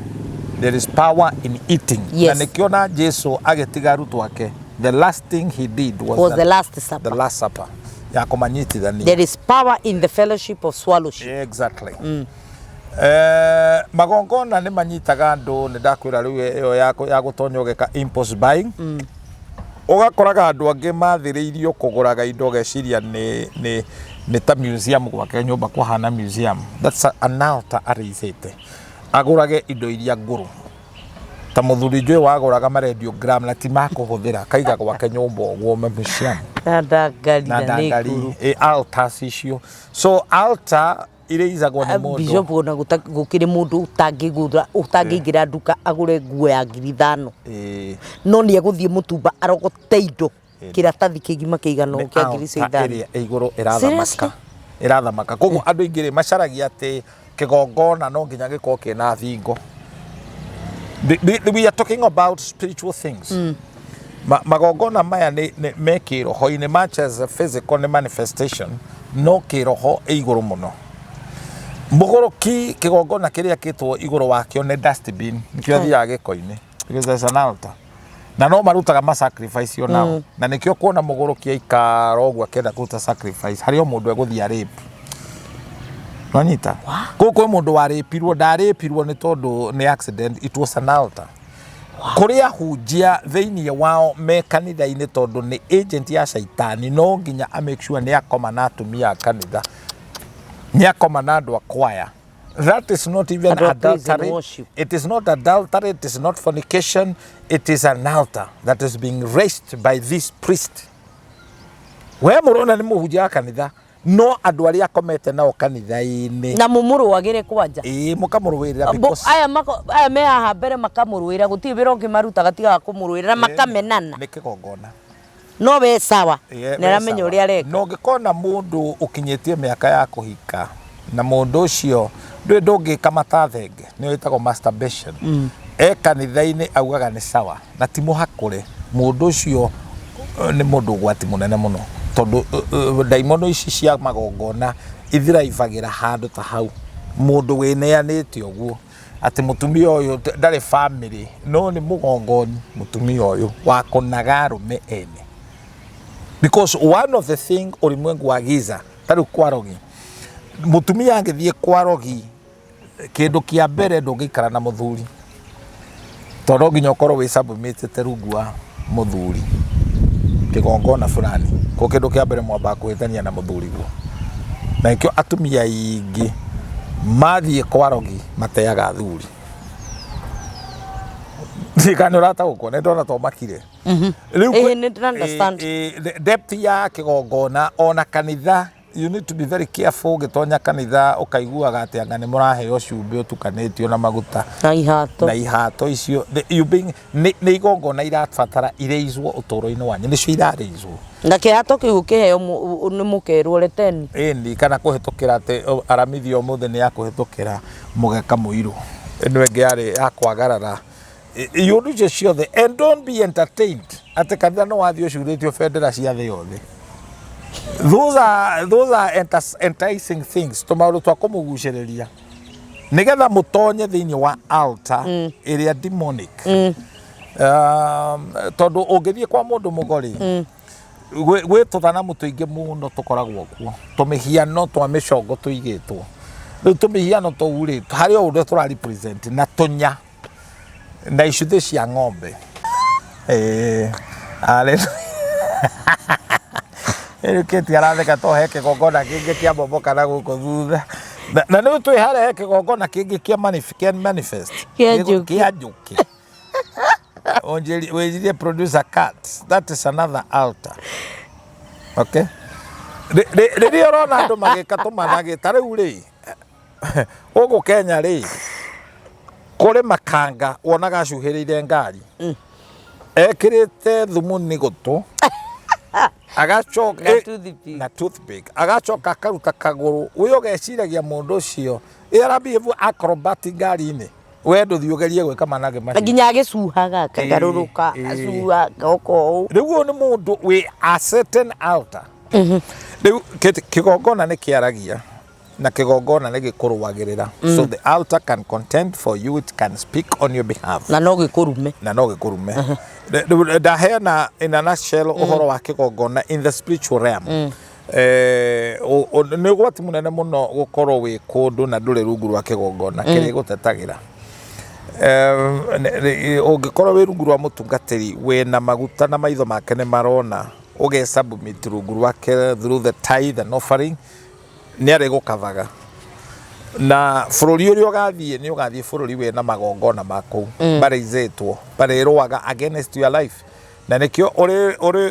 there is power in eating. Na nĩkĩo na Jesu agĩtiga arutwo ake, the last thing he did was, was the last supper. The last supper ya kũmanyitithania. There is power in the fellowship of swallowship. Exactly. Magongona nĩ manyitaga andũ. Nĩ ndakwĩra rĩu ĩyo ya gũtonya ũgeka impulse buying, ũgakoraga andũ angĩ mathĩrĩirio kũgũraga indo, ũgeciria nĩ ta museum gwake nyũmba kũhana museum. That's an altar arĩithĩte agũrage indo iria ngũrũ, ta mũthuri njũĩ wagũraga maradiogram na ti makũhũthĩra, kaiga gwake nyũmba ũguo museum. Na ndangari. Na na nĩ ndangari. ngũrũ. Altars icio, so altar irĩizagwo nĩ mũndũ. Bishop, ona gũkĩrĩ mũndũ ũtangĩgũra, ũtangĩingĩra nduka agũre nguo ya 5,000, no nĩ egũthiĩ mũtumba arogote indo kĩratathi kĩgima kĩigana ũũ kĩa ngiri icio altar 5. Ĩrĩa ĩ igũrũ ĩrathamaka. Seriously? Ĩrathamaka. Koguo andũ aingĩ rĩ macaragia atĩ kĩgongona no nginya gĩkorwo kĩna thingo. We are talking about spiritual things. Magongona maya nĩ me kĩroho-inĩ, much as a physical nĩ manifestation, no kĩroho ĩ igũrũ mũno. Mũgũrũki, kĩgongona kĩrĩa kĩtwo igũrũ wakĩo nĩ dustbin, nĩkĩo athiaga gĩko-inĩ, because there's an altar na no marutaga ma sacrifice onao. Na nĩkĩo kuona mũgũrũki aikara ũguo akĩenda kũruta sacrifice, harĩ o mũndũ egũthiĩ rape. Nwanyita kũu kwĩ mũndũ warĩpirwo, ndarĩpirwo nĩ tondũ nĩ accident, it was an altar. Kũrĩ ahunjia thĩinĩ wao me kanitha-inĩ, tondũ nĩ agent ya caitani, no nginya a make sure nĩ akoma na atumia a kanitha, nĩ akoma na andũ a kwaya. That is not even Andũ a praise and adultery. Worship. It is not adultery, it is not fornication, it is an altar that is being raised by this priest. We mũrona nĩ mũhunjia wa kanitha, no andũ arĩa akomete nao kanitha-inĩ. Na mũmũrũagĩre kwanja. Ĩĩ, mũkamũrũĩrĩra because Aya me haha mbere makamũrũĩra, gũtirĩ wĩra ũngĩ marutaga tiga kũmũrũĩra na makamenana. Nĩ kĩgongona. No we sawa. Ĩĩ, nĩ aramenya we ũrĩa areka. Na ũngĩkona mũndũ ũkinyĩtie mĩaka ya kũhika na mũndũ ũcio ndũĩ ndũngĩka mata thenge, nĩyo ĩtagwo masturbation, e kanitha-inĩ augaga nĩ sawa na ti mũhakũre, mũndũ ũcio nĩ mũndũ ũgwati mũnene mũno, tondũ ndaimono ici cia magongona ithiraibagĩra handũ ta hau mũndũ wĩneanĩte ũguo, atĩ mũtumia ũyũ ndarĩ family, no nĩ mũgongoni, mũtumia ũyũ wa kũnaga arũme ene. Because one of the thing ulimwengu wa giza, ta rĩu kwarogi, mũtumia angĩthiĩ kwarogi, kĩndũ kĩa mbere ndũngĩikara na mũthuri, tondũ no nginya ũkorwo wĩ submitted rungu wa mũthuri kĩgongona fulani. Ko kĩndũ kĩa mbere mwambaga kũhĩtania na mũthuri guo, na nĩkĩo atumia aingĩ Mathiĩ kwa rogi mateaga athuri. Kana nĩ ũrataũkwo? Nĩ ndona to makire rĩu. Ĩĩ, nĩ ndĩra understand. Ĩ, depth ya kĩgongona ona kanitha, you need to be very careful. Ũgĩtonya kanitha ũkaiguaga atĩ anga nĩ mũraheo cumbĩ ũtukanĩtio na maguta na ihato. Na ihato icio. You being nĩ igongona irabatara ireizwo ũtũũro-inĩ wanyu, nĩcio irareizwo. Na kĩhato kĩu ũkĩheo nĩ mũkerwo reteni. Ĩni, kana kũhĩtũkĩra atĩ aramithi ũmũthĩ nĩ ya kũhĩtũkĩra mũgeka mũirũ, ĩno ĩngĩ yarĩ ya kwagarara iũndũ icio ciothe. And don't be entertained atĩ kanitha no wathiĩ ũcurĩtio bendera cia thĩ yothe. Those are enticing things, tũmaũndũ twa kũmũgucĩrĩria nĩgetha mũtonye thĩinĩ wa altar ĩrĩa demonic. Tondũ ũngĩthiĩ kwa mũndũ mũgo rĩ, gwĩ tũthanamu tũingĩ mũno tũkoragwo kuo, tũmĩhiano twa mĩcongo tũigĩtwo. Rĩu tũmĩhiano tũu rĩ, harĩ o ũrĩa tũra represent na tũnya na icuthĩ cia ng'ombe. Hallelujah. Rĩu Kate aratheka to he kĩgongona kĩngĩ kĩa momoka na gũkũ thutha. Na rĩu twĩ harĩa he kĩgongona kĩngĩ kĩa manifest. Kĩa njũkĩ. Kĩa njũkĩ. Ũnjĩri- wĩnjirie producer cut, that is another altar, okay? Rĩrĩa ũrona andũ magĩka tũmanagĩ ta rĩu rĩ, gũkũ Kenya rĩ, kũrĩ makanga wonaga acuhĩrĩire ngari ekĩrĩte thumuni gũtũ, agacoka Na toothpick. Na toothpick, agacoka akaruta kagũrũ. Wĩ ũgeciragia mũndũ ũcio ĩ arabehave acrobat ngari-inĩ. We ndũthiĩ ũgerie gwĩka managĩ Na macio. Nginya agĩcuhaga, akagarũrũka, acuha goka ũũ. Rĩu ũyũ nĩ mũndũ wĩ a certain altar. Rĩu kĩgongona nĩ kĩaragia na kĩgongona nĩ gĩkũrũagĩrĩra. So the altar can contend for you, it can speak on your behalf. Na no gĩkũrume. Na no gĩkũrume. Rĩu ndaheana in a nutshell ũhoro wa kĩgongona in the spiritual realm. Nĩ ũgwati mũnene mũno gũkorwo wĩ kũndũ na ndũrĩ rungu rwa kĩgongona kĩrĩa gũtetagĩra. Ũngĩkorwo wĩ rungu rwa mũtungatĩri wĩna maguta na maitho make nĩ marona, ũge submit rungu rwake through the tithe and offering, nĩ arĩgũkavaga na bũrũri ũrĩa ũgathiĩ. Nĩ ũgathiĩ bũrũri wĩna magongona ma kũu marĩizĩtwo, marĩrũaga against your life, na nĩkĩo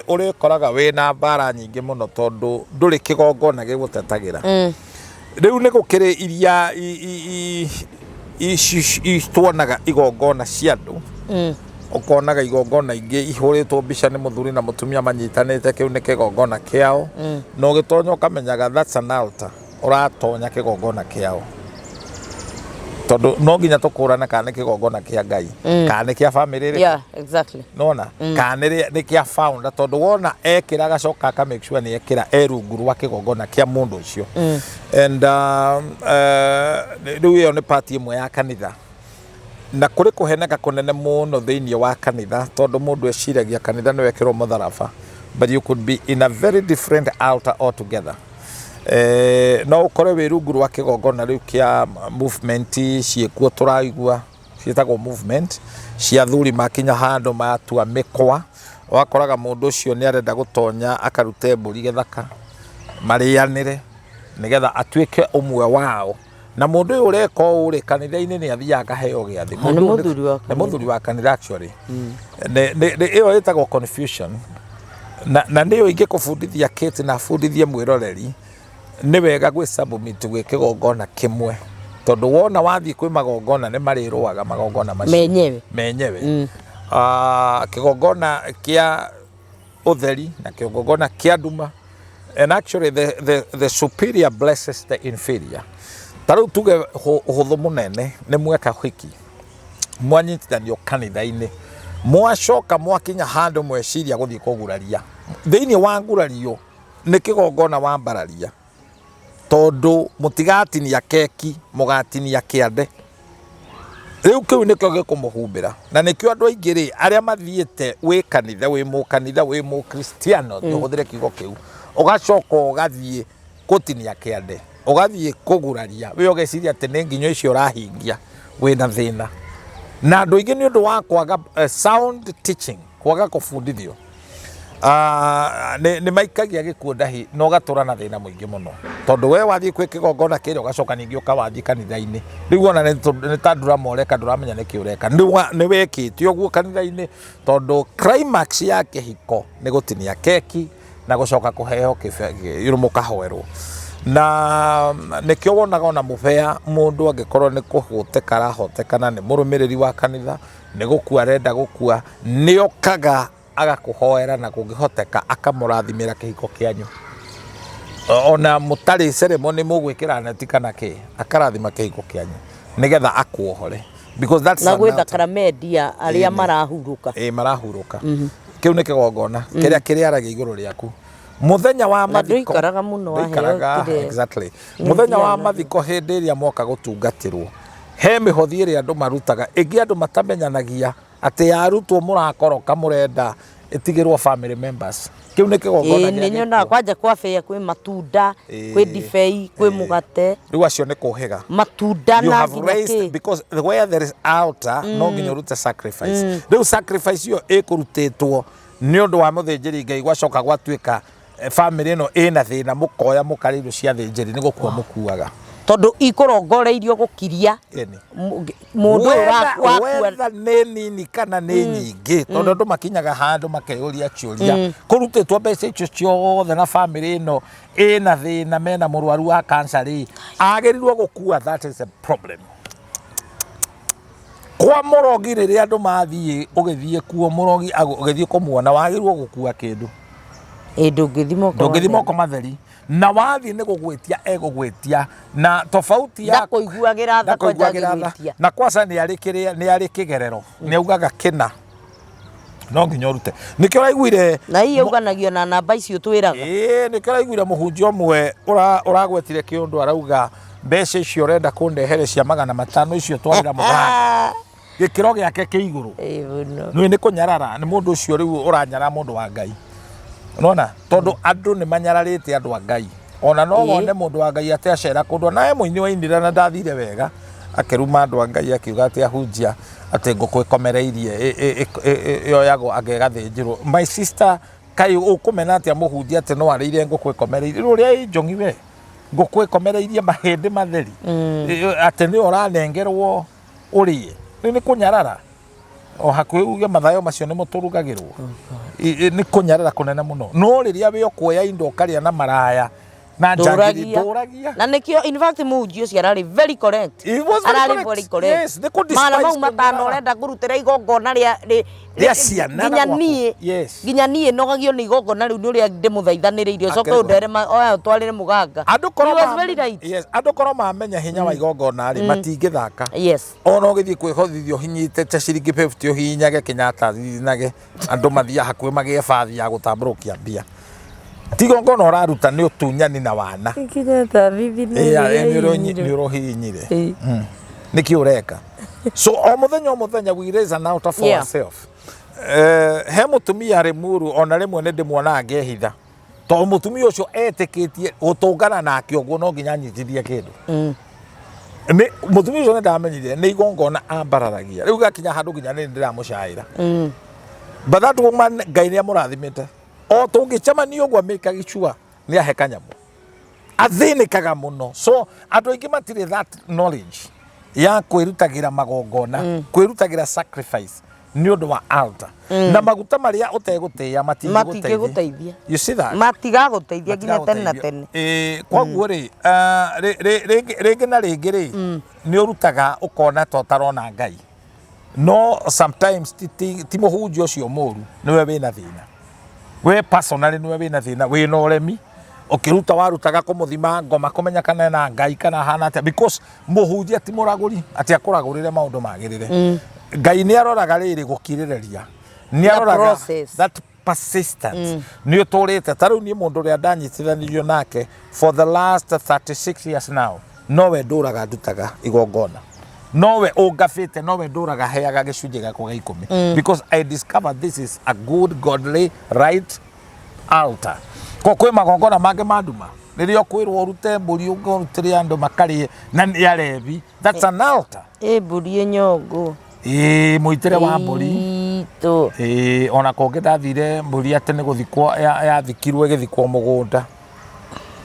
ũrĩkoraga wĩna mbara nyingĩ mũno, tondũ ndũrĩ kĩgongona gĩgũtetagĩra. Rĩu nĩ gũkĩrĩ iria tuonaga igongona cia andũ, ũkonaga igongona ingĩ ihũrĩtwo mbica nĩ mũthuri na mũtumia manyitanĩte, kĩu nĩ kĩgongona kĩao, na ũgĩtonya ũkamenyaga that's an altar, ũratonya kĩgongona kĩao, tondũ no nginya tũkũrane kana nĩ kĩgongona kĩa Ngai kana nĩ kĩa famĩlĩ ĩrĩkũ. Nona kana nĩ kĩa founder, tondũ wona ekĩra agacoka aka make sure nĩ ekĩra e rungu rwa kĩgongona kĩa mũndũ ũcio. And rĩu ĩyo nĩ part ĩmwe ya kanitha, na kũrĩ kũheneka kũnene mũno thĩinĩ wa kanitha, tondũ mũndũ eciragia kanitha nĩ wekĩrwo mũtharaba, but you could be in a very different altar altogether. No ũkore wĩ rungu rwa kĩgongona rĩu kĩa movement ciĩkuo, tũraigua ciĩtagwo movement cia athuri, makinya handũ matua mĩkwa, wakoraga mũndũ ũcio nĩ arenda gũtonya akarute mbũri gĩthaka marĩanĩre nĩgetha atuĩke ũmwe wao. Na mũndũ ũyũ ũreka ũũ rĩ, kanitha-inĩ nĩ athiaga akaheo gĩathĩ. Nĩ Mũndũ ũyũ mũthuri wa nĩ kanitha. Mũthuri wa kanitha actually. Ĩyo ĩtagwo confusion, na nĩyo ingĩkũbundithia Kate na bundithie mwĩroreri, nĩ wega gwĩ submit gwĩ kĩgongona kĩmwe, tondũ wona wathiĩ kwĩ magongona nĩ marĩrũaga magongona macio Menyewe. Menyewe. Ah, kĩgongona kĩa ũtheri na kĩgongona kĩa nduma, and actually the superior blesses the inferior. Ta rĩu tuge ũhũthũ mũnene nĩ mweka hiki, mwanyitithanio kanitha-inĩ, mwacoka mwakinya handũ mweciria gũthiĩ kũguraria, thĩinĩ wa ngurario nĩ kĩgongona wambararia, tondũ mũtigatinia keki, mũgatinia kĩande. Rĩu kĩu nĩkĩo gĩkũmũhumbĩra, na nĩkĩo andũ aingĩ rĩ, arĩa mathiĩte wĩ kanitha, wĩ mũkanitha, wĩ mũkristiano, tũhũthĩre kiugo kĩu, ũgacoka ũgathiĩ gũtinia kĩande, ũgathiĩ kũguraria, wĩ ũgeciria atĩ nĩ nginyo icio ũrahingia, wĩna thĩna. Na andũ aingĩ nĩ ũndũ wa kwaga sound teaching, kwaga kũbundithio, nĩ maikagia gĩkuũ ndahi na ũgatũra na thĩna mũingĩ mũno. Tondũ we wathiĩ kwĩ kĩgongona kĩrĩa ũgacoka ningĩ ũkawathiĩ kanitha-inĩ. Rĩu ona nĩ ta drama ũreka, ndũramenya nĩkĩ ũreka. Nĩ wĩkĩte ũguo kanitha-inĩ tondũ climax ya kĩhiko nĩ gũtinia keki na gũcoka kũheo mũkahoerwo. Na nĩkĩo wonaga ona mũbea mũndũ angĩkorwo nĩ kũhoteka arahoteka na nĩ mũrũmĩrĩri wa kanitha, nĩ gũkua arenda gũkua, nĩ okaga agakũhoera na kũngĩhoteka akamũrathimĩra kĩhiko kĩanyu. Ona mũtarĩ ceremony mũgwĩkĩra neti kana kĩ, akarathima kĩhiko kĩanyu nĩgetha akuohore. Because that's Na gwĩ thakaramendi ya arĩa marahurũka. Ĩĩ, marahurũka. Kĩu nĩ kĩgongona kĩrĩa kĩrĩaragia igũrũ rĩaku. Mũthenya wa mathiko. Na ndũikaraga mũno waheo kĩrĩa. Exactly. Mũthenya wa mathiko hĩndĩ ĩrĩa moka gũtungatĩrwo, he mĩhothi ĩrĩa andũ marutaga, ĩngĩ andũ matamenyanagia atĩ yarutwo mũrakoroka mũrenda ĩtigĩrwo family members. Kĩu nĩ kĩgongona gĩa gĩkuũ. Nĩ nyonaga kwanja kwa fair kwĩ matunda, kwĩ ndibei, kwĩ mũgate. Rĩu acio nĩ kũhĩga. Matunda na nginya kĩ. Because where there is altar no nginya ũrute sacrifice. Rĩu sacrifice ĩyo ĩkũrutĩtwo nĩ ũndũ wa mũthĩnjĩri Ngai gwacoka gwatuĩka Famĩlĩ ĩno ĩna thĩna mũkoya mũkarĩa irio cia athĩnjĩri nĩ gũkua mũkuaga. Tondũ ikũrongoreirio gũkiria mũndũ ũyũ wakua. Wetha nĩ nini kana nĩ nyingĩ tondũ andũ makinyaga handũ makeyũria ciũria kũrutĩtwo mbeca icio ciothe na famĩlĩ ĩno ĩna thĩna mena mũrwaru wa cancer rĩ agĩrĩirwo gũkua that is a problem. Kwa mũrogi rĩrĩa andũ mathiĩ ũgĩthiĩ kuo mũrogi ũgĩthiĩ kũmuona wagĩrĩirwo gũkua kĩndũ. Ĩ ndũngĩthiĩ moko Ndũngĩthiĩ moko matheri. Na wathiĩ nĩ gũgwĩtia egũgwĩtia na tofauti ya Ndakũiguagĩra tha kwanja ndakũiguagĩra tha. agĩgwĩtia. Na kwanza nĩ arĩ kĩrĩa nĩ arĩ kĩgerero nĩ augaga kĩna no nginya ũrute. Nĩkĩo ũraiguire Na hihi auganagio na namba icio twĩraga. Ĩĩ nĩkĩo ũraiguire mũhunjia ũmwe ũragwetire kĩũndũ arauga mbeca icio ũrenda kũndehere cia 500 icio twarĩra mũganga gĩkĩro gĩake kĩ igũrũ. Ĩĩ mũno. Nĩ nĩ kũnyarara nĩ mũndũ ũcio rĩu ũranyarara mũndũ wa Ngai. Nona tondũ andũ nĩ manyararĩte andũ a Ngai. Ona no wone mũndũ wa Ngai atĩ acera kũndũ na he mũini wainire na ndathire wega akĩruma andũ a Ngai akiuga atĩ ahunjia atĩ ngũkũ ĩkomereirie yoyagwo anga ĩgathĩnjĩrwo. My sister kaĩ ũkũmena atĩa mũhunjia atĩ no arĩire ngũkũ ĩkomereirie rĩu ũrĩa ĩ njong'i we ngũkũ ĩkomereirie mahĩndĩ matheri atĩ nĩyo ũranengerwo ũrĩe rĩu nĩ kũnyarara o hakuhĩ uge mathayo macio nĩmo tũrugagĩrwo nĩ kũnyarara kũnene mũno no rĩrĩa wĩ ũkuoya indo ũkarĩa na maraya na njangiri Ndũragia. ndũragia Na nĩkĩo in fact mũhunjia ũcio ararĩ very correct. He was very Ararĩ correct. very correct. Yes, nĩ kũ Magana mau despise matano kũnyarara. ũrenda ngũrutĩra igongona rĩa Rĩa ciana na nginya gwaku. niĩ Yes. nginya niĩ nogagio nĩ igongona rĩu nĩ ũrĩa ndĩmũthaithanĩrĩirie ũcoke Akĩrĩgwo. ũndere oya ũtwarĩre mũganga. Andũ korwo He was ma- very right. Yes, andũ korwo mamenya hinya wa igongona rĩ matingĩthaka Yes. ona ũgĩthiĩ kwĩhothithia ũhinyĩte ciringi 50 ũhihinyage Kenyatta thirinage andũ mathiaga hakuhĩ magĩe bathi ya gũtambũrũkia mbia ti igongona ũraruta nĩ ũtunyani na wana Kenyatta thithina nĩ ũrohihinyire nĩkĩ ũreka so o mũthenya o mũthenya we raise an altar for ourselves. He mũtumia Limuru ona rĩmwe nĩ ndĩmuonaga ngehitha tondũ mũtumia ũcio etĩkĩtie gũtũngana nake ũguo no nginya anyitithie kĩndũ. Nĩ mũtumia ũcio nĩ ndamenyire nĩ igongona ambararagia rĩu gakinya handũ nginya nĩ ndĩramũcaĩra. But that woman Ngai nĩ amũrathimĩte o tũngĩcemania ũguo amĩkagi sure nĩ ahe kanyamũ athĩnĩkaga mũno so andũ aingĩ matirĩ that knowledge ya kwĩrutagĩra magongona kwĩrutagĩra sacrifice nĩ ũndũ wa altar na maguta marĩa ũtegũtĩĩa matingĩgũteithia Matingĩgũteithia. you see that Matigagũteithia nginya tene na tene. Ĩĩ, koguo rĩ rĩngĩ na rĩngĩ rĩ nĩ ũrutaga ũkona ta ũtarona Ngai no sometimes ti mũhunjia ũcio mũru nĩwe wĩna thĩna we personally nĩwe wĩna thĩna wĩna ũremi ũkĩruta warutaga kũmũthima ngoma kũmenya kana ena Ngai kana ahana atĩa because mũhunjia ti mũragũri atĩ akũragũrĩre maũndũ magĩrĩre Ngai nĩ aroraga rĩrĩ gũkirĩrĩria nĩ aroraga process. that persistence nĩ ũtũrĩte ta rĩu niĩ mũndũ ũrĩa ndanyitithanirio nake for the last 36 years now nowe ndũraga ndutaga igongona nowe ũngabĩte nowe ndũraga heaga gĩcunjĩ gĩakwa gĩa ikũmi because I discovered this is a good godly right altar ko kwĩ magongona mangĩ ma nduma rĩrĩa ũkwĩrwo ũrute mbũri ũrutĩre andũ makarĩe na nĩ arebi that's an altar. Ĩ mbũri ĩnyongo. Ĩĩ mũitĩre wa mbũri. Itũ. Ĩĩ ona kũngĩ ndathire mbũri atĩ nĩ gũthikwo yathikirwo ĩgĩthikwo mũgũnda.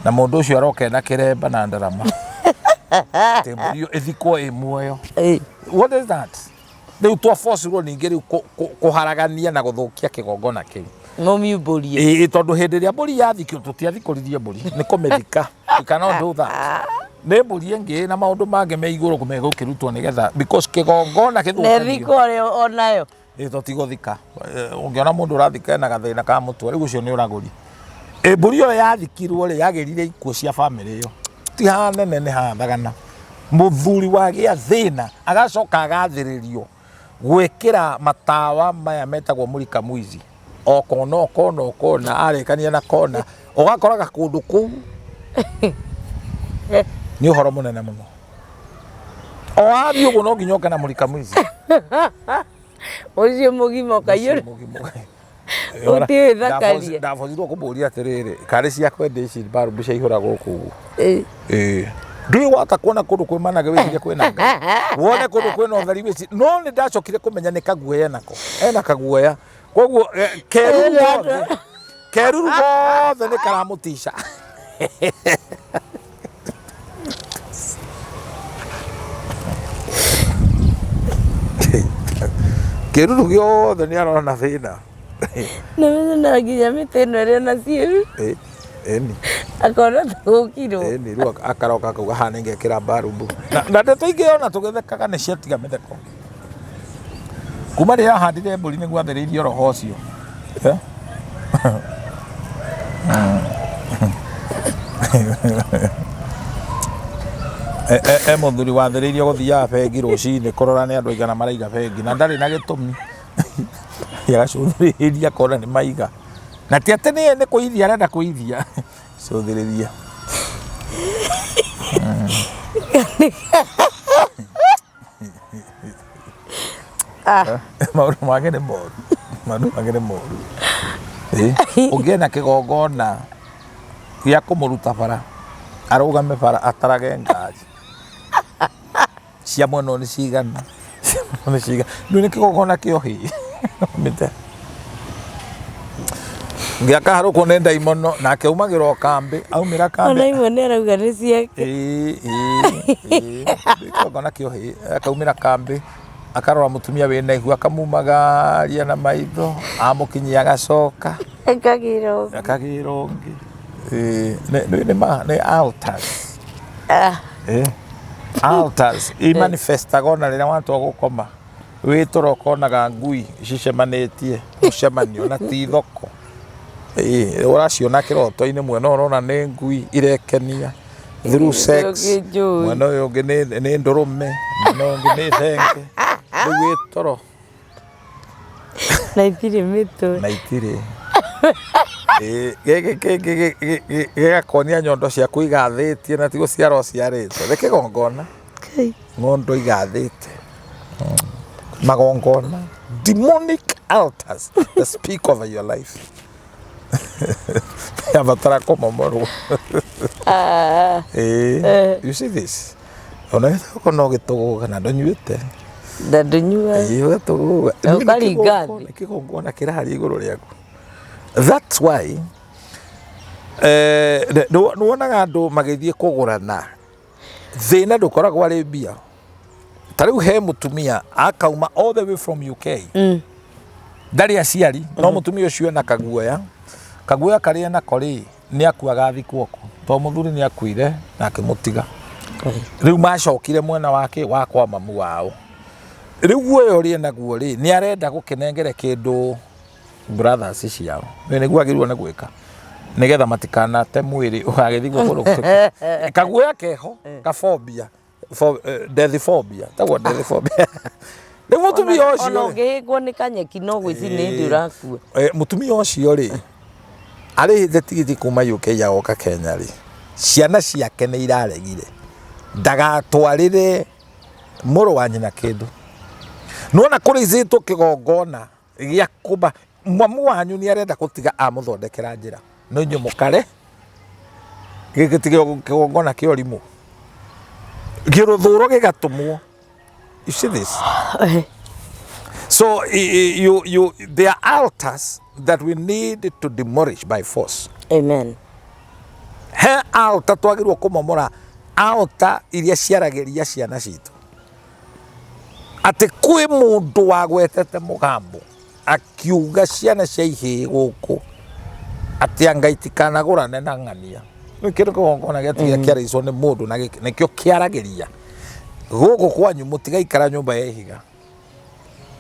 Na mũndũ ũcio aroka ena kĩremba na ndarama. Atĩ mbũri ĩyo ĩthikwo ĩ muoyo. What is that? Rĩu twabocirwo ningĩ rĩu kũharagania na gũthũkia kĩgongona kĩu. Mũmiumbũrie. Ĩĩ, tondũ hĩndĩ ĩrĩa mbũri yathikirwo, tũtiathikũririe mbũri, nĩ kũmĩthika. We cannot do that. Nĩ mbũri ĩngĩ na maũndũ mangĩ me igũrũ megũkĩrutwo nĩgetha, because kĩgongona Na gĩthũkagio. ĩthikwo rĩ onayo. Ĩ tũtigũthika. Ũngĩona mũndũ ũrathika ena gathĩna ka mũtwe, rĩu ũcio nĩ ũragũri. Ĩ mbũri ĩyo yathikirwo rĩ, yagĩrire ikuũ cia bamĩrĩ ĩyo. Ti haha nene nĩ haha thagana. Mũthuri wagĩa thĩna, agacoka agathĩrĩrio gwĩkĩra matawa maya metagwo mulika mwizi. O kona o kona o kona, arĩkania na kona, ũgakoraga kũndũ kũu nĩ ũhoro mũnene mũno. O wathiĩ ũguo no nginya ũke na mulika mwizi. Mũciĩ mũgima ũkaiyũra. Ũtiĩthakaria. Ndabocirwo kũmũria atĩrĩrĩ, karĩ cia kwenda ici mbaru ciaihũra gũkũ ũguo. Ĩĩ. Ndũĩ wahota kuona kũndũ kwĩ manage wĩcirie kwĩna Ngai. Wone kũndũ kwĩna ũtheri wĩcirie. No nĩ ndacokire kũmenya nĩ kaguoya enako. Ena kaguoya. Koguo keruru gothe. Keruru gothe nĩ karamũtica. Kĩruru gĩothe nĩ arona thĩna. Na na nginya mĩtĩ ĩno ĩrĩ ona ciĩru. Ĩni. Akona ta gũkirwo. Ĩni, rĩu akaroka akauga haha nĩ ngekĩra mbarubu. Na ndeto ingĩ ona tũgĩthekaga nĩ ciatiga mĩtheko. Kuma rĩrĩa ahandire mbũri nĩguo athĩrĩirio roho ũcio. Eh? E mũthuri wathĩrĩirio gũthiaga bengi rũcinĩ kũrora nĩ andũ aigana maraiga bengi na ndarĩ na gĩtũmi. Agacũthĩrĩria akona nĩ maiga. Na ti atĩ nĩ kũithia arenda kũithia. Cũthĩrĩria. Ah. Maũndũ make nĩ moru. Maũndũ make nĩ moru. Ũngĩ ena kĩgongona gĩa kũmũruta bara, arũgame bara atarage ngari. Cia mwena ũyũ nĩ cigana, cia mwena ũyũ nĩ cigana. Ndũĩ nĩ kĩgongona kĩa ũhĩ. Mĩte. Ũngĩ akaharũkwo nĩ ndaimono nake aumagĩra o kambĩ, aumĩra kambĩ. Ona imwe nĩ arauga nĩ ciake. Ĩĩ, ĩĩ, ĩĩ. Kĩgongona kĩa ũhĩ, akaumĩra kambĩ, akarora mũtumia wĩna ihu akamumagaria na maitho, amũkinyia agacoka. Akagĩra ũngĩ. Akagĩra ũngĩ. Ĩĩ, nĩ ma, nĩ altars. Ah. Altars, imanifestaga ona rĩrĩa watua gũkoma. Wĩ toro ũkonaga ngui cicemanĩtie mũcemanio na ti thoko. Ĩĩ ũraciona kĩroto-inĩ mwena ũyũ ũrona nĩ ngui irekenia through sex, mwena ũyũ ũngĩ nĩ ndũrũme, mwena ũyũ ũngĩ nĩ thenge, rĩu wĩ toro. Na itirĩ mĩtwe. Na itirĩ. Ĩĩ gĩkĩ kĩngĩ gĩgakuonia nyondo ciaku igathĩtie na ti gũciara ũciarĩte, nĩ kĩgongona. Ng'ondo igathĩte. Magongona. Demonic altars that speak over your life. Yabatara kũmomorwo. Ah. Ĩĩ. You see this? Ona gĩthoko no gĩtũgũga na ndũnyuĩte. Na ndũnyuaga. Ĩĩ ũgatũgũga. Na ũkaringa thĩ. Nĩ kĩgongona kĩraria igũrũ rĩaku. That's why nĩ wonaga andũ magĩthiĩ kũgũrana thĩna ndũkoragwo arĩ mbia ta rĩu he mũtumia akauma all the way from UK ndarĩ aciari no mũtumia ũcio ena kaguoya kaguoya karĩa nako rĩ nĩ akuaga athikwo kuo tondũ mũthuri nĩ akuire na akĩmũtiga rĩu macokire mwena wake wa kwa mamu wao rĩu guoya ũrĩa naguo rĩ nĩ arenda gũkĩnengere kĩndũ brothers ciao nĩ nĩguo agĩrĩirwo nĩ gwĩka nĩgetha matikanate mwĩrĩ ũgagĩthikwo kũndũ gũtekuo. Kaguoya keho ka phobia death phobia tagwo death phobia rĩu mũtumia ũcio Ona rĩ, ũngĩhĩngwo nĩ kanyeki no gwĩci nĩ hĩndĩ ũrakua. Mũtumia ũcio rĩ arĩhĩte tigiti kuma UK agoka Kenya rĩ ciana ciake nĩ iraregire ndagatwarĩre mũrũ wa nyina kĩndũ nĩwona kũrĩcĩtwo kĩgongona gĩa kũba mwamu wanyu nĩ arenda gũtiga amũthondekera njĩra no inyuĩ mũkare gĩkĩ ti kĩgongona kĩa ũrimũ kĩrũthũro gĩgatũmwo. You see this? So you there are altars that we need to demolish by force. Amen. He Altar twagĩrĩirwo kũmomora altar iria ciaragĩria ciana citũ. Atĩ kwĩ mũndũ wagwetete mũgambo akiuga ciana cia ihĩĩ gũkũ atĩ anga itikanagũrane na ng'ania. Rĩu kĩndũ kĩgongona gĩatigia kĩarĩcwo nĩ mũndũ na nĩkĩo kĩaragĩria gũkũ kwanyu mũtigaikara nyũmba ya ihiga.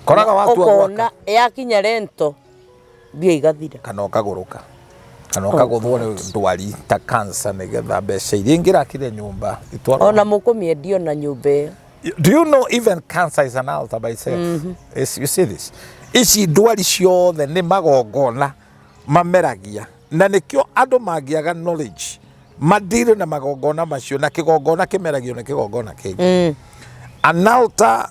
Koraga watua gwaka Ũkona yakinya rento mbia igathira. Kana ũkagũrũka kana ũkagũthwo nĩ ndwari ta cancer nĩgetha mbeca iria ingĩrakire nyũmba itwarwo. Ona mũkũmĩendia ona nyũmba ĩyo. Do you know even cancer is an altar by itself? Yes, you see this? Ici ndwari ciothe nĩ magongona mameragia na nĩkĩo andũ mangĩaga knowledge madire na magongona macio na kĩgongona kĩmeragio nĩ kĩgongona kĩngĩ. An altar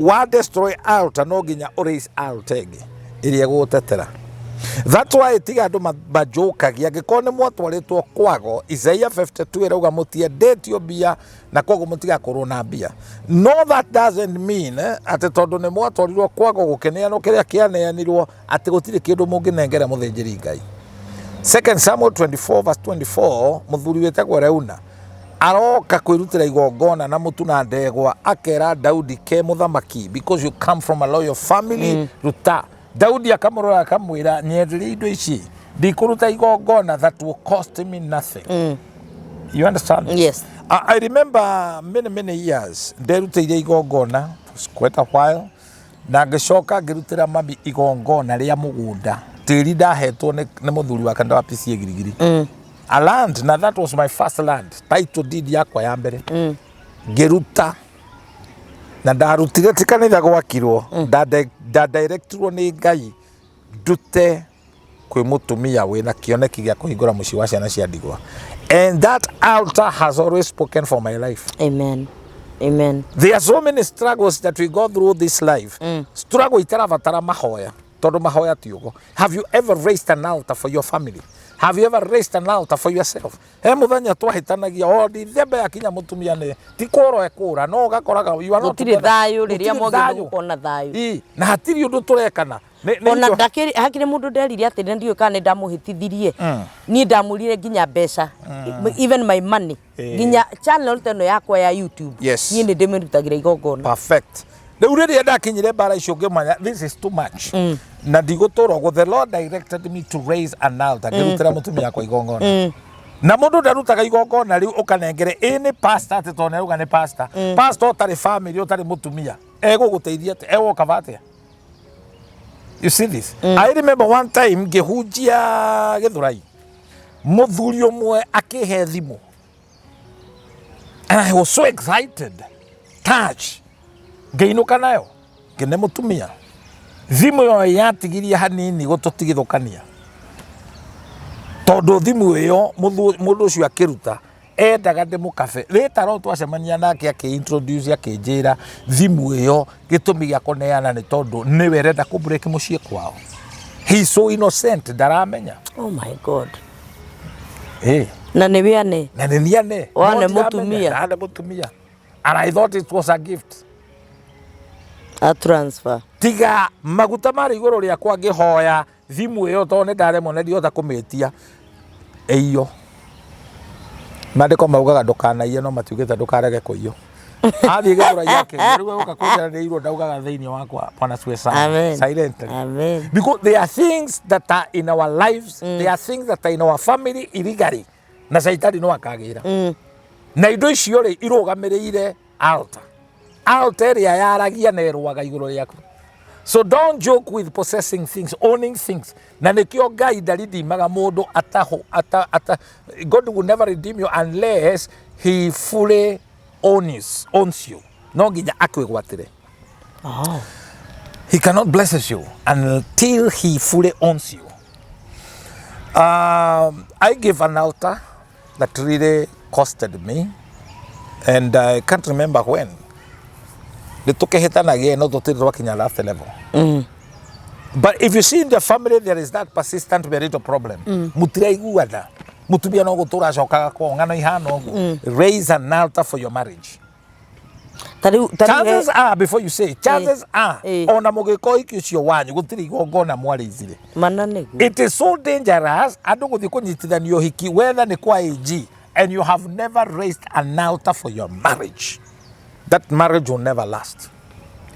wa destroy altar no nginya ũ raise altar ĩngĩ ĩrĩa ĩgũgũtetera. That's why tiga andũ manjũkagia angĩkorwo nĩ mwatwarĩtwo kwago. Isaiah 52 ĩrauga mũtiendetio mbia na koguo mũtigakorwo na mbia. No that doesn't mean atĩ tondũ nĩ mwatwarirwo kwago gũkĩneanwo kĩrĩa kĩaneanirwo atĩ gũtirĩ kĩndũ mũngĩnengera mũthĩnjĩri Ngai. Second Samuel 24 verse 24, mũthuri wĩtagwo Reuna aroka kwĩrutĩra igongona na mũtu na ndegwa, akera Daudi ke mũthamaki, "Because you come from a loyal family, ruta." Daudi akamũrora akamwĩra, "Nyenderia indo ici, ndikũruta igongona that will cost me nothing." You understand this? Yes. I remember many many years nderutĩire igongona. It was quite a while, na ngĩcoka ngĩrutĩra mami igongona rĩa mũgũnda, tĩri ndahetwo nĩ mũthuri wa kanitha wa PCA Girigiri, a land, na that was my first land title deed yakwa ya mbere. Ngĩruta na ndarutire ti kanitha gwakirwo, ndadirectirwo nĩ Ngai ndute kwĩ mũtumia wĩna kĩoneki gĩa kũhingũra mũciĩ wa ciana cia ndigwa, and that altar has always spoken for my life. Amen, amen. There are so many struggles that we go through this life, struggle itarabatara mahoya tondu mahoya ti ũguo. Have you ever raised an altar for your family? Have you ever raised an altar for yourself? He muthenya twahĩtanagia o Dithemba yakinya, mũtumia nĩ ti kũra ekũra no ũgakoraga you are not Gũtirĩ together. Thayũ rĩrĩa Gũtirĩ mwagĩrĩirwo thayũ. gũkorwo na thayũ. Ĩ, na hatirĩ ũndũ tũrekana. Nĩ Ona indo- ndakĩrĩ hakĩrĩ mũndũ nderire atĩ ndiũĩ kana nĩ ndamũhĩtithirie. Niĩ ndamũrire nginya mbeca, even my money, nginya channel ta ĩno yakwa ya YouTube. Niĩ nĩ ndĩmĩrutagĩra igongona. Perfect. Rĩu rĩrĩa ndakinyire mbara icio ngĩmanya this is too much na ndigũtũra ũguo, the Lord directed me to raise an altar. Ngĩrutĩra mũtumia wakwa igongona, na mũndũ ndarutaga igongona rĩu ũkanengere ĩ nĩ pastor atĩ tondũ nĩarauga nĩ pastor. Pastor ũtarĩ family, ũtarĩ mũtumia, egũgũteithia atĩa? Egũgũkaba atĩa? You see this? I remember one time ngĩhunjia Gĩthũrai, mũthuri ũmwe akĩhe thimũ and I was so excited, touch, ngĩinũka nayo ngĩne mũtumia. Thimũ ĩyo yatigirie hanini gũtũtigithũkania tondũ thimũ ĩyo mũndũ ũcio akĩruta endaga ndĩmũkabe. Later on twacemania nake akĩ-introduce, akĩnjĩra thimũ ĩyo gĩtũmi gĩa kũneana nĩ tondũ nĩwe arenda kũ break mũciĩ kwao. He is so innocent, ndaramenya. Oh my God. Na nĩ wĩane. Na nĩ niane. Wane No ndiramenya. Mũtumia. Wane mũtumia, and I thought it was a gift. A transfer. Tiga maguta marĩ igũrũ rĩakwa ngĩhoya thimũ ĩyo tondũ nĩ ndaremwo na ndihota kũmĩtia ĩiyo. Maandĩko maugaga ndũkanaiye no matiugĩte ndũkarege kũiywo. Athiĩ Gĩthũrai akĩiya, rĩu egũka kũnjĩra nĩirwo ndaugaga thĩinĩ wakwa, Bwana asifiwe sana. Amen. Silently. Amen. Because there are things that are in our lives, there are things that are in our family illegally, na caitani no akagĩra na indo icio rĩ irũgamĩrĩire altar, altar ĩrĩa yaragia na ĩrũaga igũrũ rĩaku. So don't joke with possessing things, owning things. Na nĩkĩo Ngai ndaridimaga mũndũ ataho ata, ata, God will never redeem you unless he fully owns you. No nginya akwĩgwatĩre. He cannot bless you until he fully owns you. I gave an altar that really costed me, and I can't remember when. Nĩ tũkĩhĩtanagia no tũtirĩ twakinya last level. But if you see in the family there is that persistent marital problem, mũtiraiguana, mũtumia no gũtũra acokaga kwao, ng'ano ihana ũguo, raise an altar for your marriage. Ta rĩu Chances are, before you say, chances are, ona mũgĩka ũhiki ũcio wanyu gũtirĩ igongona mwarĩithire. Mana nĩguo. It is so dangerous andũ gũthiĩ kũnyitithanio ũhiki wetha nĩ kwa AG. And you have never raised an altar for your marriage, that marriage will never last.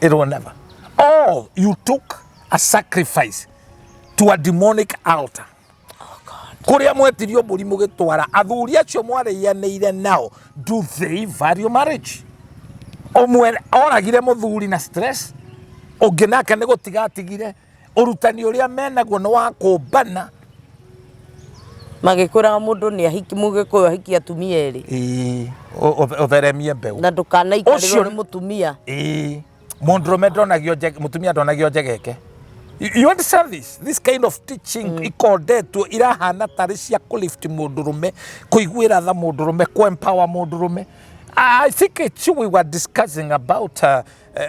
It will never. Or you took a sacrifice to a demonic altar. Kũrĩa mwetirio mbũri mũgĩtwara athuri acio mwarĩanĩire nao, do they value marriage? Ũmwe oragire mũthuri na stress, ũngĩ nake nĩ gũtiga atigire. Ũrutani ũrĩa menaguo nĩ wa kũmbana. Magĩkwĩraga mũndũ nĩ ahiki, mũgĩkũyũ ahiki atumia erĩ. Ĩĩ, ũtheremie mbeũ. Na ndũkanaikarĩrwo nĩ mũtumia. Ĩĩ, mũndũrũme ndonagio mũtumia ndonagio njegeke. You understand this? This kind of teaching ikondetwo irahana tarĩ cia kũlift mũndũrũme, kũiguĩra tha mũndũrũme, kũ-empower mũndũrũme. I think it's we were discussing about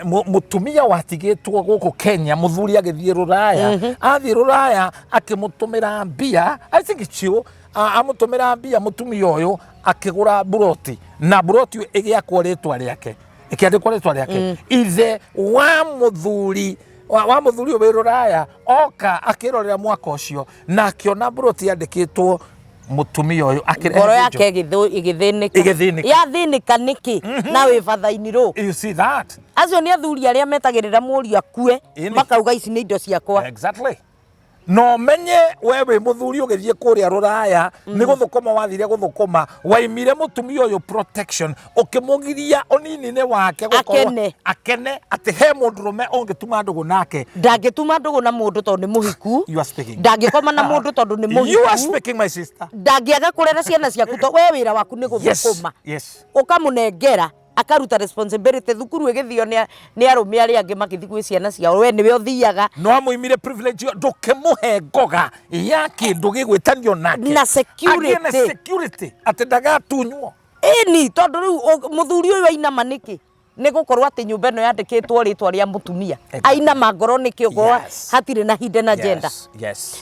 mũtumia watigĩtwo gũkũ Kenya, mũthuri agĩthiĩ rũraya, athiĩ rũraya akĩmũtũmĩra mbia. I think it's you. Amũtũmĩra mbia mũtumia ũyũ akĩgũra mburoti, na mburoti ĩyo ĩgĩakwo rĩtwa rĩake, ĩkĩandĩkwo rĩtwa rĩake. Ithe wa mũthuri wa mũthuri ũyũ wĩ rũraya oka akĩrorera mwaka ũcio na akĩona mburoti yandĩkĩtwo mũtumia ũyũ, akĩrehe ngoro thĩnjo. Yake ĩgĩthĩnĩka. Ĩgĩthĩnĩka. Yathĩnĩka nĩkĩ na wĩ batha-inĩ rũ? You see that? Acio nĩ athuri arĩa metagĩrĩra mũriũ akue, makauga ici nĩ indo ciakwa. Exactly. Na ũmenye we wĩ mũthuri ũgĩthiĩ kũrĩa rũraya nĩ gũthũkũma wathire gũthũkũma, waimire mũtumia ũyũ protection, ũkĩmũgiria ũnini-inĩ wake gũkorwo Akene. Akene atĩ he mũndũrũme ũngĩtuma ndũgũ nake. Ndangĩtuma ndũgũ na mũndũ tondũ nĩ mũhiku. You are speaking. Ndangĩkoma na mũndũ tondũ nĩ You are mũhiku. speaking, my sister. Ndangĩaga kũrera ciana ciaku to we wĩra waku nĩ gũthũkũma. Ũkamũnengera akaruta responsibility, thukuru ĩgĩthio nĩ arũme arĩa angĩ magĩthiĩ gwĩ ciana ciao, we nĩwe ũthiaga. No amũimire privilege ĩyo, ndũkĩmũhe ngoga ya kĩndũ gĩgwĩtanio nake Na security. Agĩe na security atĩ ndagatunywo. Ĩni, tondũ rĩu mũthuri ũyũ ainama nĩkĩ? Nĩ gũkorwo atĩ nyũmba ĩno yandĩkĩtwo rĩtwa rĩa mũtumia. Ainama ngoro nĩkĩ ũkorwo hatirĩ na hidden agenda?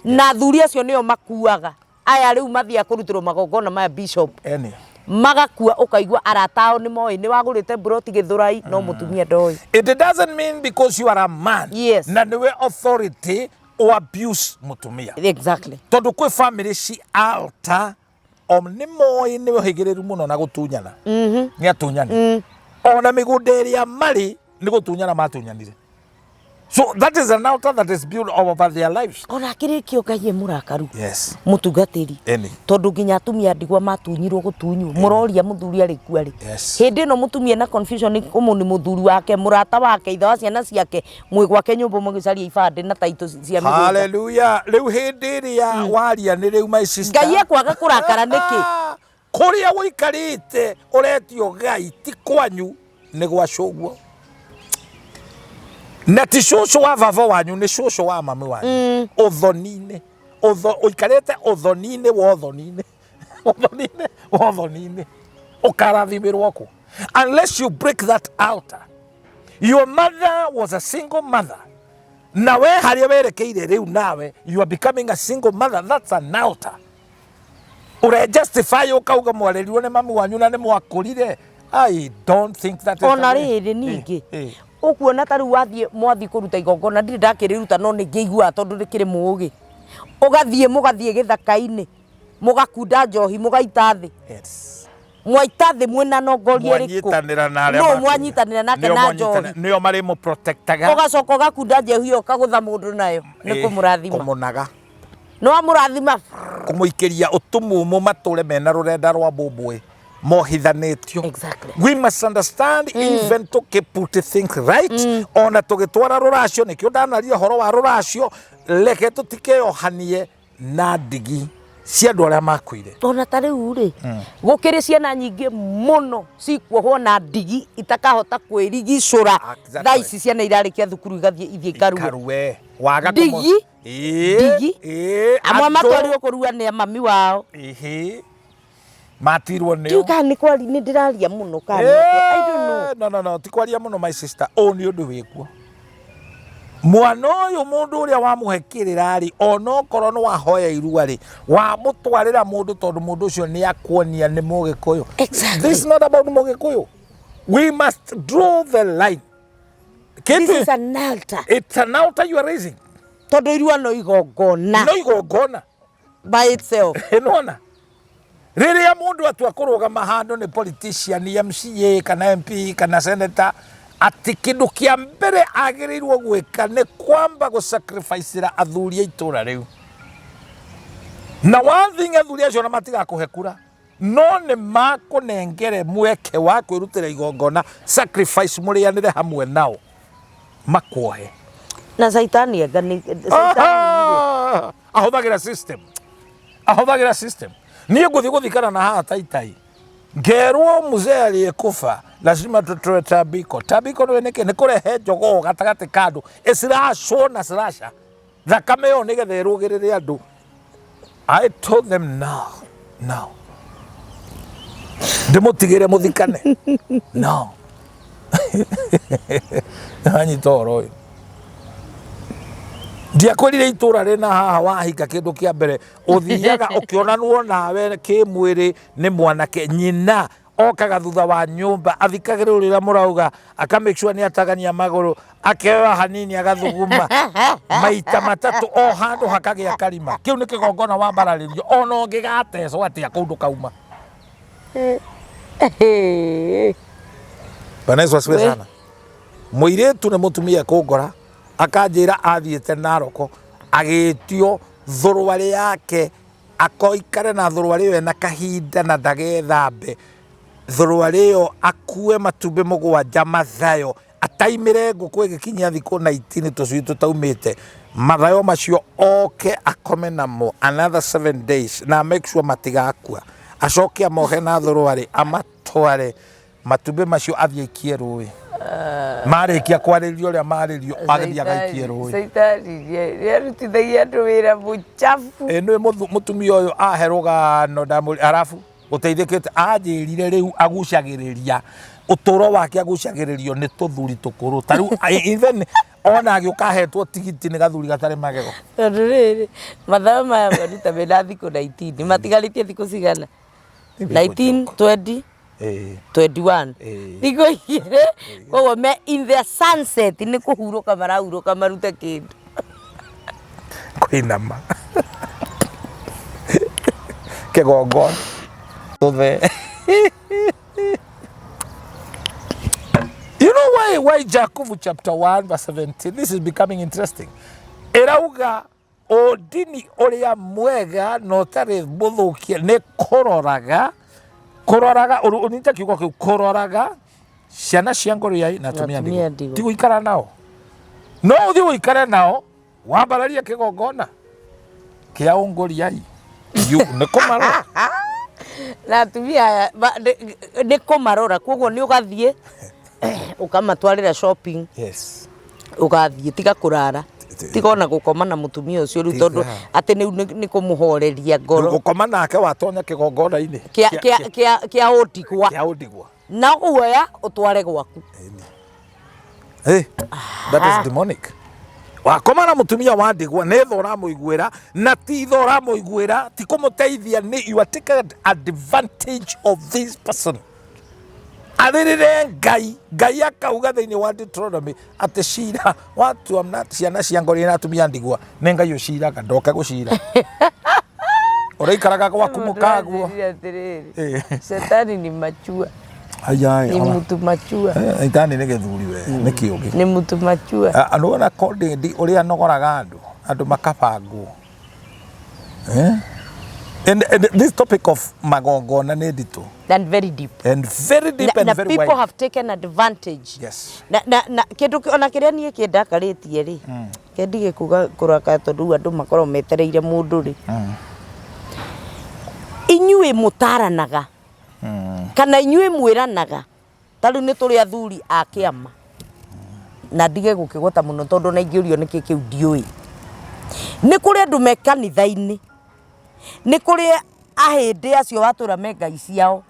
Na athuri acio nĩo makuaga, aya rĩu mathiaga kũrutĩrwo magongona maya, bishop, Any. magakua, ũkaigua arata ao nĩ moĩ nĩ wagũrĩte mburoti Gĩthũrai, no mũtumia ndoĩ. It doesn't mean because you are a man na niwe authority o abuse mutumia. Tondu kwĩ family ci altar o nĩ moĩ nĩ ũhĩgĩrĩru mũno na gũtunyana, nĩ atunyani, ona mĩgũnda ĩrĩa marĩ nĩ gũtunyana matunyanire. So that is an altar that is built over their lives. Ona akĩrĩkio Ngai e mũrakaru, mũtungatĩri, Any. Tondũ nginya atumia ndigwa matunyirwo gũtunywo, mũroria mũthuri arĩ kua rĩ, hĩndĩ ĩno mũtumia na confusion ũmũ nĩ mũthuri wake, mũrata wake, ithe wa ciana ciake, mwĩ gwake nyũmba mũgĩcaria ibandĩ na taitũ cia mĩgũnda. Hallelujah. Rĩu hĩndĩ ĩrĩa waria nĩ rĩu, my sister. Ngai ekwaga kũrakara nĩkĩ? Kũrĩa ũikarĩte ũretio Ngai ti kwanyu, nĩ gwa cũguo, na ti cũcũ wa baba wanyu, nĩ cũcũ wa mami wanyu. Ũthoni-inĩ, ũikarĩte ũthoni-inĩ wa ũthoni-inĩ, ũthoni-inĩ wa ũthoni-inĩ, ũkarathimĩrwo kũ unless you break that altar? Your mother was a single mother, na we harĩa werekeire rĩu nawe you are becoming a single mother. That's an altar. Ure justify ũkauga mwarerirwo nĩ mami wanyu na nĩ mwakũrire. I don't think that is Ona the way. rĩrĩ ningĩ ũkuona ta rĩu wathiĩ mwathiĩ kũruta igongona, ndirĩ ndakĩrĩruta no nĩ ngĩiguaga tondũ rĩkĩrĩ mũũgĩ, ũgathiĩ mũgathiĩ gĩthaka-inĩ, mũgakunda njohi, mũgaita thĩ. Mwaita thĩ mwĩna nongoria ĩrĩkũ? Mwanyitanĩra na arĩa Nũ mwanyitanĩra nake nĩo na mwanyitanĩra- njohi? Nĩo marĩ mũprotectaga. Ũgacoka ũgakunda njohi ĩyo, ũkagũtha mũndũ nayo nĩ kũmũrathima. Kũmũnaga. Nĩ wamũrathima. Kũmũikĩria ũtumumu, matũre mena rũrenda rwa mbũmbũĩ mohithanĩtio. We must understand, even to put things right, ona tũgĩtwara rũracio, nĩkĩo ndanaria ũhoro wa rũracio, reke tũtikeohanie na ndigi cia andũ arĩa makuire. Ona ta rĩu rĩ, gũkĩrĩ ciana nyingĩ mũno cikuohwo na ndigi itakahota kwĩrigicũra. Thaa ici ciana irarĩkia thukuru igathiĩ ithiĩ ikarue. Ikarue waga Ndigi. Ndigi. Amwe andũ- matwarirwo kũrua nĩ mami wao. Ĩhĩ. Matirwo nĩo. Ndiũĩ kana nĩ kwari nĩ ndĩraria mũno kana nĩ atĩa. I don't know. No, no, no, ti kwaria mũno, my sister. Ũũ nĩ ũndũ wĩkuo. Mwana ũyũ, mũndũ ũrĩa wamũhe kĩrĩra rĩ, onokorwo nĩ wahoya irua rĩ, wamũtwarĩra mũndũ tondũ mũndũ ũcio nĩ akuonia nĩ Mũgĩkũyũ. This is not about Mũgĩkũyũ. We must draw the line. This Kĩndũ- is an altar. It's an altar you are raising. Tondũ irua no igongona. No igongona. By itself. Nĩwona? Rĩrĩa mũndũ atua kũrũgama handũ nĩ politician, MCA kana MP kana senator, atĩ kĩndũ kĩa mbere agĩrĩirwo gwĩka nĩ kwamba gũ-sacrifice-ĩra athuri a itũra rĩu. Na one thing athuri acio ona matigakũhe kura, no nĩ makũnengere mweke wa kwĩrutĩra igongona, sacrifice, mũrĩanĩre hamwe nao makuohe. Na caitani anga nĩ caitani. Ahũthagĩra system, ahũthagĩra system. Niĩ ngũthiĩ gũthikana na haha Taitai, ngerwo mzee aliyekufa lazima tutoe tambiko. Tambiko nĩ nĩkĩ? Nĩ kũrehe njogoo gatagatĩ ka andũ ĩciracwo na cirasha thakame ĩyo nĩgetha ĩrũgĩrĩre andũ. I told them no, no, ndĩmũtigĩre mũthikane, no. Anyita ũhoro ũyũ, ndiakwĩrire itũra rĩna haha wahinga kĩndũ kĩa mbere ũthiaga ũkĩonanwo nawe kĩmwĩrĩ nĩ mwanake. Nyina okaga thutha wa nyũmba, athikagĩrĩria ũrĩa mũrauga, aka make sure nĩ atagania magũrũ, akeoya hanini, agathuguma maita matatũ o handũ hakagĩa karima. Kĩu nĩ kĩgongona wambararĩrio, ona ũngĩgatecwo atĩa kũu ndũkauma. Bwana Yesu asifiwe sana. Mũirĩtu nĩ mũtumia kũngora akanjĩra athiĩte Naroko agĩtio thũrũarĩ yake, akoikare na thũrũarĩ ĩyo ena kahinda na ndagethambe thũrũarĩ ĩyo, akue matumbĩ 7 mathayo, ataimĩre ngũkũ ĩgĩkinyia thikũ 19 tũcui tũtaumĩte mathayo macio, oke akome namo another 7 days na make sure matigakua, acoke amohe na thũrũarĩ, amatware matumbĩ macio athiĩ aikie rũĩ. Marĩkia kwarĩrio ũrĩa marĩrio, agĩthiĩ agaikie rũĩ. Caitani nĩarutithagia andũ wĩra mũchafu. Ĩ nĩ mũtumia ũyũ ahe rũgano ndamũri, arabu ũteithĩkĩte anjĩrire rĩu agucagĩrĩria ũtũro wake, agucagĩrĩrio nĩ tũthuri tũkũrũ. Ta rĩu even ona agĩũka ahetwo tigiti nĩ gathuri gatarĩ magego. Tondũ rĩrĩ, mathayo maya maruta mena thikũ 19, matigarĩtie thikũ cigana? 19, 20, 21. Thikũ 2. Koguo me in their sunset, nĩ kũhurũka marahurũka marute kĩndũ. Kũinama kĩgongona tũthe. You know why Jacob chapter 1 verse 17, this is becoming interesting, ĩrauga ũndini ũrĩa mwega na ũtarĩ mũthũkie nĩ kũroraga, kũroraga, ũnyite kiugo kĩu, kũroraga ciana cia ngũrũyai na atumia atumia ndigwa. Ndigwa. Ti gũikara nao, no ũthiĩ ũikare nao wambararie kĩgongona kĩa ũngũriai. Nĩ kũmarora. Na atumia aya nĩ kũmarora, koguo nĩ ũgathiĩ ũkamatwarĩra shopping. Ũgathiĩ, tiga kũrara, tiga ona gũkoma na mũtumia ũcio rĩu, tondũ Tiga. atĩ rĩu nĩ kũmũhoreria ngoro. Gũkoma nake watonya kĩgongona-inĩ kĩa kĩa kĩa kĩa ũndigwa. Kĩa ũndigwa. Na ũguoya ũtware gwaku. Hey, that is demonic. Wakoma na mũtumia wa ndigwa nĩ tha ũramũiguĩra, na ti tha ũramũiguĩra, ti kũmũteithia, nĩ you are taking advantage of this person. Arĩrĩre Ngai, Ngai akauga thĩinĩ wa Deuteronomy atĩ cira watua na ciana cia ngori na atumia ndigwa nĩ Ngai ũciraga, ndoke gũcira. Ũraikaraga gwaku mũkaguo. Ndĩranjĩrire atĩrĩrĩ, Eh. shetani ni machua. Aya, Ni mtu machua. Itani nĩ gĩthuri we, nĩ kĩũgĩ. Ni mtu machua. Andũ ona kondindi ũrĩa anogoraga andũ, andũ makabangwo. Eh? And this topic of magongona nĩ nditũ. And very deep. And very deep na, and na very people wide. Have taken advantage. Na kĩndũ ona kĩrĩa niĩ kĩndakarĩtie rĩ, kĩndige kuga kũrakara, tondũ rĩu andũ makoragwo metereire mũndũ rĩ, inyuĩ mũtaranaga kana inyuĩ mwĩranaga. Ta rĩu nĩ tũrĩ athuri a kĩama, na ndige gũkĩgweta mũno tondũ ona ingĩũrio nĩkĩ kĩu ndiũĩ. Nĩ kũrĩ andũ me kanitha-inĩ, nĩ kũrĩ ahĩndĩ acio watũra me ngai ciao,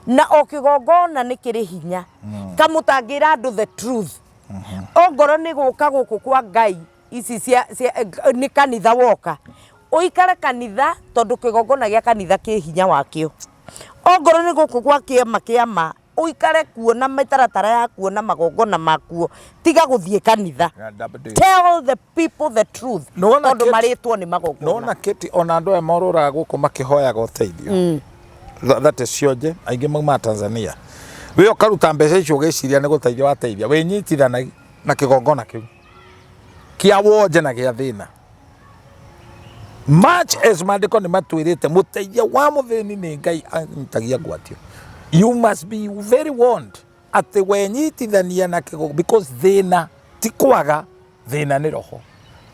na o kĩgongona nĩ kĩrĩ hinya kamũtangĩra andũ the truth. Ongorwo nĩ gũka gũkũ kwa ngai ici cia nĩ kanitha, woka ũikare kanitha tondũ kĩgongona gĩa kanitha kĩ hinya wakĩo. Ongorwo nĩ gũkũ gwa kĩama kĩama Ũikare kuo na mĩtaratara yakuo na magongona makuo. Tiga gũthiĩ kanitha. Yeah, double D. Tell the people the truth. Nĩwona Tondũ Kate- marĩtwo nĩ magongona. Nona Kate ona andũ aya morũraga gũkũ makĩhoyaga ũteithio that is cionje aingĩ maumaga Tanzania we ũkaruta mbeca icio ũgĩciria nĩ gũteithia wateithia wĩnyitithanagia na kĩgongona kĩu kĩa wonje na gĩa thĩna much as maandĩko nĩ matwĩrĩte mũteithia wa mũthĩni nĩ Ngai anyitagia ngwatio you must be very warned atĩ wenyitithania na kĩgo because thĩna ti kwaga thĩna nĩ roho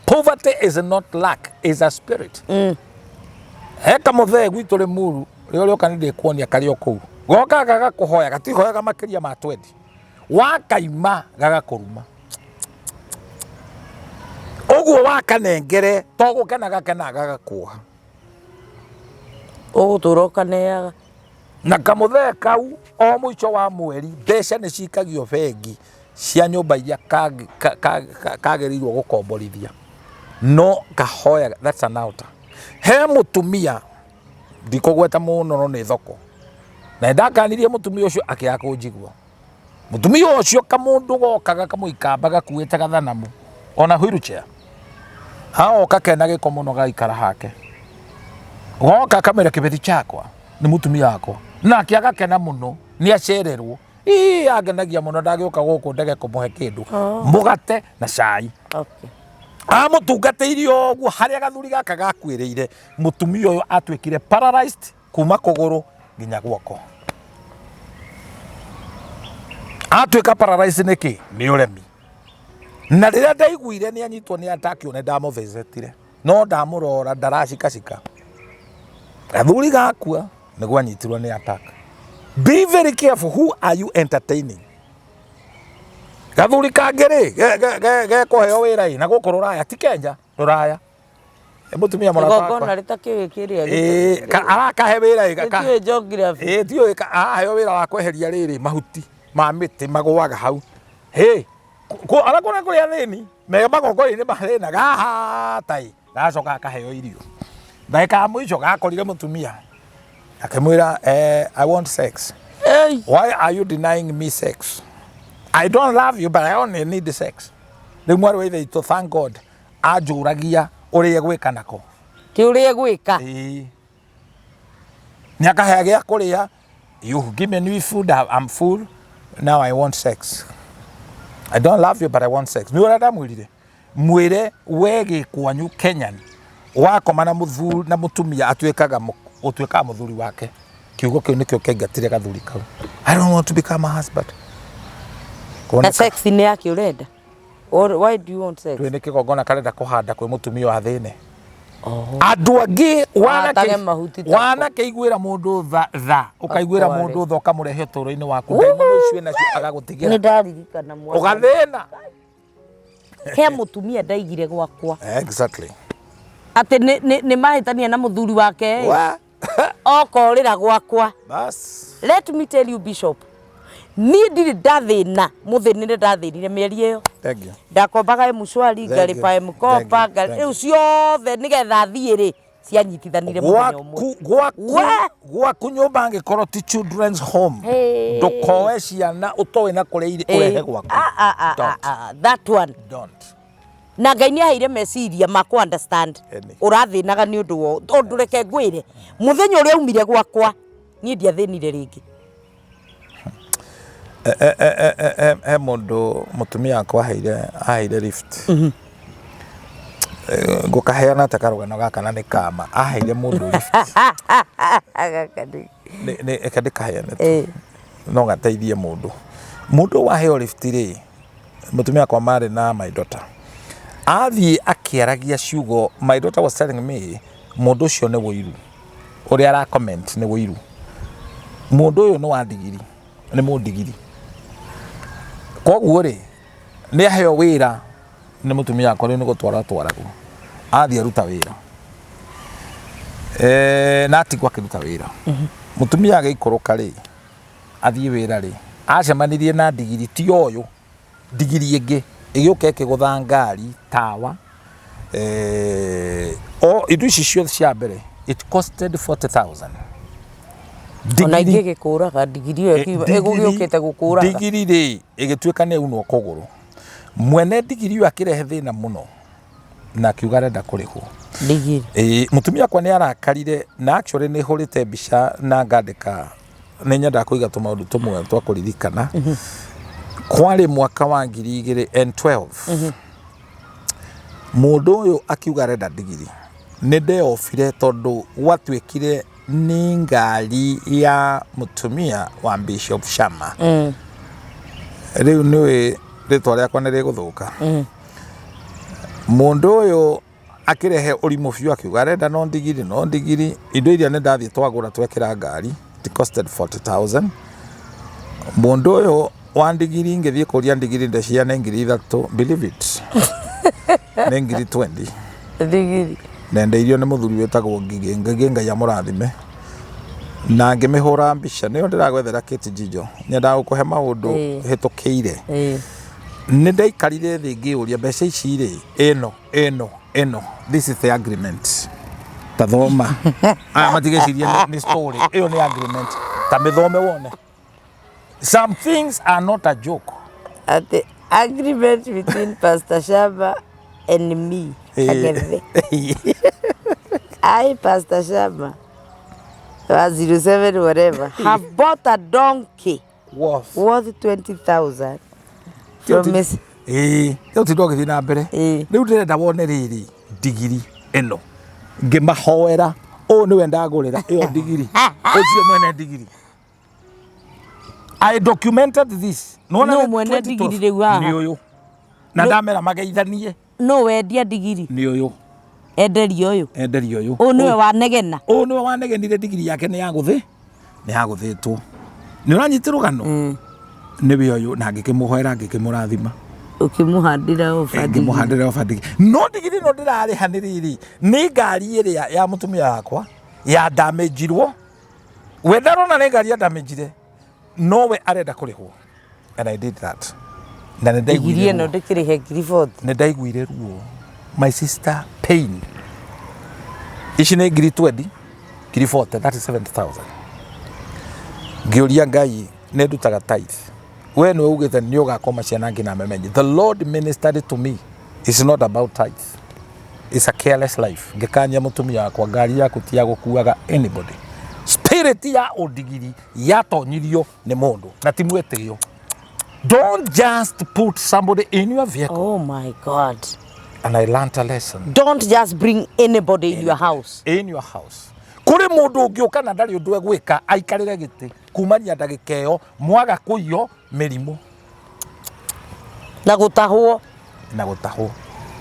poverty is not lack is a spirit he kamũthee gwitũ Rĩmuru rĩrĩa ũrĩoka nĩ ndĩkuonia karĩ o kũu gokaga gagakũhoya gatihoyaga makĩria ma 20 wakaima gagakũruma ũguo wakanengere to gũkena gakena gagakuoha Ũgũtũra ũkaneaga. Na kamũthee kau o mũico wa mweri mbeca nĩ cikagio bengi cia nyũmba iria kagĩrĩirwo gũkomborithia no kahoyaga that's an altar. He mũtumia ndikũgweta mũno no nĩ thoko na nĩndakanirie mũtumia ũcio akĩaga kũnjigua. Mũtumia ũcio kamũndũ gokaga kamũikamba gakuĩte gathanamu ona wheelchair agoka kena gĩko mũno gaikara hake goka kamwĩra kĩbeti chakwa nĩ mũtumia wakwa nake agakena mũno nĩ acererwo ii angenagia mũno ndagĩũka gũkũ ndege kũmũhe kĩndũ mũgate na cai Okay. Amũtungatĩire o ũguo harĩa gathuri gaka gakuĩrĩire mũtumia ũyũ atuĩkire paralyzed kuma kũgũrũ nginya guoko atuĩka paralyzed nĩkĩ nĩ ũremi na rĩrĩa ndaiguire nĩ anyitwo nĩ attack nĩ ndamũvĩcĩtire no ndamũrora ndaracikacika gathuri gakua nĩguo anyitirwo nĩ attack be very careful who are you entertaining gathuri kangĩ rĩ gekũheo wĩra ĩ na gũkũ rũraya ti Kenya rũraya Ĩ mũtumia mũrata wakwa Igongona rĩtakĩũĩ kĩrĩa Ĩ, arakahe wĩra ĩ, Rĩtiũĩ geography. Ĩ, tiũĩ araheo wĩra wa kweheria rĩrĩ mahuti ma mĩtĩ magũaga hau hĩ ona kũrĩa kũrĩ athĩni me magongona-inĩ ma thĩna gahata ĩ gacoka gakaheo irio ndagĩka ya mũico gakorire mũtumia akĩmwĩra eh, I want sex Ei, why are you denying me sex I don't love you but I only need sex rĩu mwarĩ wa ithe witũ thank God anjũragia ũrĩa egwĩka nako ti ũrĩa egwĩka. Ĩĩ. Nĩ akahe gĩa kũrĩa you give me new food I'm full now I want sex I don't love you but I want sex nĩ ũrĩa ndamwĩrire mwĩre we gĩkwanyu Kenyan wakoma na mũthuri na mũtumia atuĩkaga ũtuĩkaga mũthuri wake kiugo kĩu nĩkĩo kĩaingatire gathuri kau I don't want to become a husband Na Kuoneka sex nĩ yake ũrenda? Or why do you want sex? Twĩ nĩ kĩgongona karenda kũhanda kwĩ mũtumia wa thĩne andũ angĩ Ahatage mahuti ta wanakĩiguĩra mũndũ tha tha ũkaiguĩra Akware. mũndũ tha ũkamũrehe ũtũũro-inĩ waku ndaimono icio nacio agagũtigĩra Nĩ ndaririkana mwana. ũgathĩna He mũtumia ndaigire gwakwa. Exactly. Atĩ nĩ mahĩtania na mũthuri wake ĩ. Wa. Okorĩra gwakwa. Bas. Let me tell you Bishop. Niĩ ndirĩ ndathĩna mũthĩni nĩ ndathĩnire mĩeri ĩyo. Thank you. Ndakombaga M-Shwari, Thank you. ngarĩba M-Kopa, Thank you. Thank rĩu you. ciothe nĩgetha thiĩ rĩ cianyitithanire mũthenya ũmwe. Gwaku gwaku We! gwaku nyũmba angĩkorwo ti children's home Hey. ndũkoe ciana ũtoĩ na kũrĩa irĩ ũrehe gwaku. Ah, ah, ah, Don't. ah, ah, that one. Don't. Na Ngai nĩ aheire meciria ma kũ understand Eni. ũrathĩnaga nĩ ũndũ wa tondũ reke ngwĩre mũthenya ũrĩa aumire gwakwa niĩ ndiathĩnire rĩngĩ. He mũndũ mũtumia wakwa aheire lift ngũkaheana ta karũgano gaka na nĩ kama aheire mũndũ lift Gaka nĩ- reke ndĩkaheane tu Eh. no gateithie mũndũ mũndũ waheo lift rĩ mũtumia wakwa marĩ na my daughter athiĩ akĩaragia ciugo my daughter was telling me mũndũ ũcio nĩ wũiru ũrĩa ara comment nĩ wũiru mũndũ ũyũ nĩ wa ndigiri nĩ mũndigiri koguo rĩ nĩ aheo wĩra nĩ mũtumia wakwa rĩu nĩ gũtwara twaragwo athiĩ aruta wĩra na atigwo akĩruta wĩra mũtumia agĩikũrũka rĩ athiĩ wĩra rĩ acemanirie na ndigiri ti ũyũ ndigiri ĩngĩ ĩgĩũka ĩkĩgũtha ngari tawa o indo ici ciothe cia mbere it costed 40,000 Ona Ndigiri- ingĩ gĩkũraga ndigiri ĩyo ĩgũgĩũkĩte gũkũraga. Ndigiri rĩ ĩgĩtuĩka nĩ yaunwo kũgũrũ. Mwene ndigiri ĩyo akĩrehe thĩna mũno na akiuga arenda kũrĩhwo. Ndigiri. Ĩĩ, mũtumia wakwa nĩ arakarire na actually nĩ hũrĩte mbica na ngandĩka, nĩ nyendaga kũiga tũmaũndũ tũmwe twa kũririkana. Kwarĩ mwaka wa 2012. Mũndũ ũyũ akiuga arenda ndigiri. Nĩ ndeyobire tondũ gwatuĩkire nĩ ngari ya mũtumia wa Bishop Shama. Rĩu nĩũĩ rĩtwa rĩakwa nĩ rĩgũthũka. Mũndũ ũyũ akĩrehe ũrimũ biũ akiuga arenda no ndigiri no ndigiri. Indo iria nĩ ndathiĩ twagũra twekĩra ngari, it costed 40,000. Mũndũ ũyũ wa ndigiri ngĩthiĩ kũria ndigiri ndecia nĩ 3,000, believe it, nĩ 20,000. Ndigiri. Nendeirio nĩ mũthuri wĩtagwo Ngigĩ, Ngigĩ Ngai amũrathime. Na ngĩmĩhũra mbica, nĩyo ndĩragwethera Kate Njijo, nyendaga gũkũhe maũndũ hĩtũkĩire. Nĩ ndaikarire thĩ ngĩyũria mbeca ici rĩ, ĩno ĩno ĩno, this is the agreement. Ta thoma. Aya matigecirie nĩ story, ĩyo nĩ agreement. Ta mĩthome wone. Some things are not a joke. Atĩ agreement between Pastor Shaba and me. Kang'ethe. I, Pastor Shaba, wa 07 whatever, have bought a donkey Worth. worth 20,000 from Miss Ĩĩ, rĩu tinda ũgĩthiĩ na mbere. Rĩu ndĩrenda wone rĩrĩ ndigiri ĩno ngĩmahoera, ũyũ nĩwe ndagũrĩra ĩyo ndigiri, ũcio mwene ndigiri. I documented this. Nĩwona Nũ nĩ mwene 2012? ndigiri rĩu haha? Nĩ ũyũ. Na ndamera mageithanie. Nũ wendia ndigiri? Nĩ ũyũ. Enderio ũyũ. Enderio ũyũ. Ũyũ nĩwe wanegena. Ũyũ nĩwe wanegenire ndigiri yake nĩ yagũthĩ. Nĩ yagũthĩtwo. Nĩ ũranyita rũgano? Nĩwe ũyũ na ngĩkĩmũhoera ngĩkĩmũrathima. Ũkĩmũhandĩra oba ndigiri. Ngĩmũhandĩra oba ndigiri. No ndigiri ĩno ndĩrarĩha nĩ rĩrĩ, nĩ ngari ĩrĩa ya mũtumia wakwa ya damagirwo. We ndarona nĩ ngari ya damagire, no we arenda kũrĩhwo. And I did that. Na nĩ Ndigiri ndaiguire ĩno ruo. ndĩkĩrĩhe 40,000. Nĩ ndaiguire ruo. My sister pain. Ici nĩ 20,000, 40,000, that is 70,000. Ngĩũria Ngai nĩ ndutaga tithe. We nĩwe ugĩte nĩ ũgakoma ciana nginya memenye. The Lord ministered to me. It's not about tithe. It's a careless life. Ngĩkania mũtumia wakwa ngari yaku ti ya gũkuaga anybody. Spirit ya ũndigiri yatonyirio nĩ mũndũ na ti mwĩtĩo. Don't just put somebody in your vehicle. Oh my God. And I learned a lesson. Don't just bring anybody in your house. In your house. Kũrĩ mũndũ ũngĩũka na ndarĩ ũndũ egwĩka aikarĩre gĩtĩ kumania ndagĩka ĩyo mwaga kũiywo mĩrimũ. Na gũtahwo. Na gũtahwo.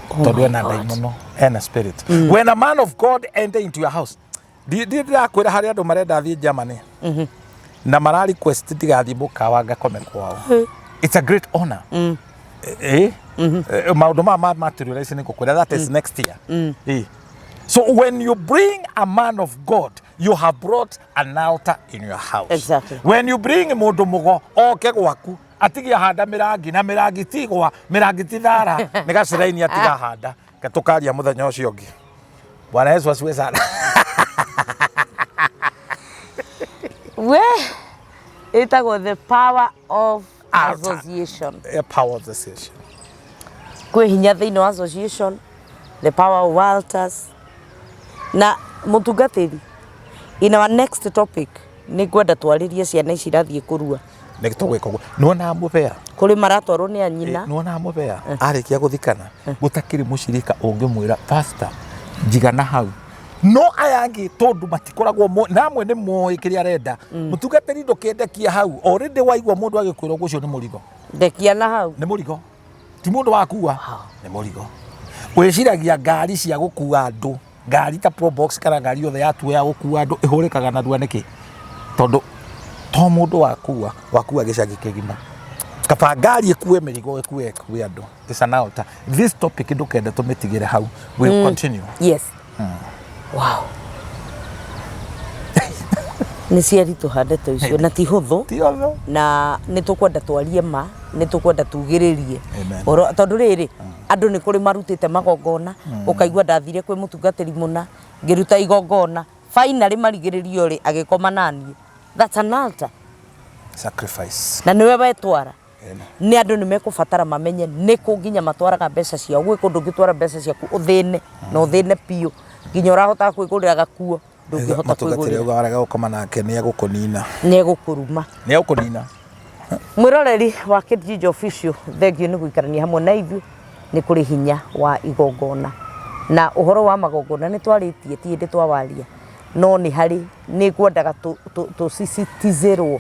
Tondũ ena ndaimono, ena spirit. When a man of God enter into your house, ndirakwĩra harĩ andũ marenda thiĩ Germany. Na mara request ndigathiĩ mũkawa ngakome kwao. It's a great honor. Maũndũ maya materialize nĩ ngũkwĩra, that is next year. So when you bring a man of God, you have brought an altar in your house. Exactly. When you bring mũndũ mũgo oke gwaku, atigie ahanda mĩrangi na mĩrangi ti gwa, mĩrangi ti thara, nĩ gaciraini atiga ahanda. Tũkaria mũthenya ũcio ũngĩ. Bwana Yesu asifiwe sana. We ĩtagwo the power of Altar. association. The power of association. Kwĩ hinya thĩinĩ wa association, the power of altars. Na mũtungatĩri, in our next topic nĩ ngwenda twarĩrie ciana ici irathiĩ kũrua. Nĩ tũgwĩka ũguo. Nĩwona mũbea? Kũrĩ maratwarwo nĩ anyina. Nĩwona mũbea? Arĩkia gũthikana, gũtakĩrĩ mũcirika ũngĩmwĩra, pastor, njigana hau. No aya angĩ tondũ matikoragwo na amwe nĩ moĩ kĩrĩa arenda. Mũtungatĩri ndũkĩndekia hau. Already waigua mũndũ agĩkwĩra ũguo, ũcio nĩ mũrigo. Ndekia na hau. Nĩ mũrigo. Ti mũndũ wa kuua. Nĩ mũrigo. Wĩciragia ngari cia gũkua andũ, ngari ta Probox kana ngari yothe yatuo ya gũkua andũ ĩhũrĩkaga narua nĩkĩ? Tondũ to mũndũ wa kuua, wakua gĩcagi kĩgima. Kaba ngari ĩkue mĩrigo, ĩkue andũ. It's an altar. This topic ndũkende tũmĩtigĩre hau. We'll continue. Yes. Wow. Nĩ ciaritũha ndeto icio na ti hũthũ. Ti hũthũ. Na nĩ tũkwenda twarie ma, nĩ tũkwenda tugĩrĩrie. Amen. Tondũ rĩrĩ, andũ nĩ kũrĩ marutĩte magongona, ũkaigua ndathire kwĩ mũtungatĩri mũna, ngĩruta igongona, finally marigĩrĩrio rĩ, agĩkoma naniĩ. That's an altar. Sacrifice. Na nĩwe wetwara. Ĩni. Nĩ andũ nĩ mekũbatara mamenye nĩ kũ nginya matwaraga mbeca ciao. Gwĩ kũndũ ũngĩtwara mbeca ciaku ũthĩne na ũthĩne biũ nginya ũrahotaga kwĩgũrĩra gakuo ndũngĩhota Mũtungatĩri kwĩgũrĩra. auga warega gũkoma nake nĩ egũkũnina. Nĩ egũkũruma. Nĩ egũkũnina. Mwĩroreri wa Kate Ginger Official, thengiũ nĩ gũikarania hamwe na ithuĩ. Nĩ kũrĩ hinya wa igongona na ũhoro wa magongona nĩ twarĩtie, ti hĩndĩ twawaria, no nĩ harĩ nĩ ngwendaga tũsisitizĩrwo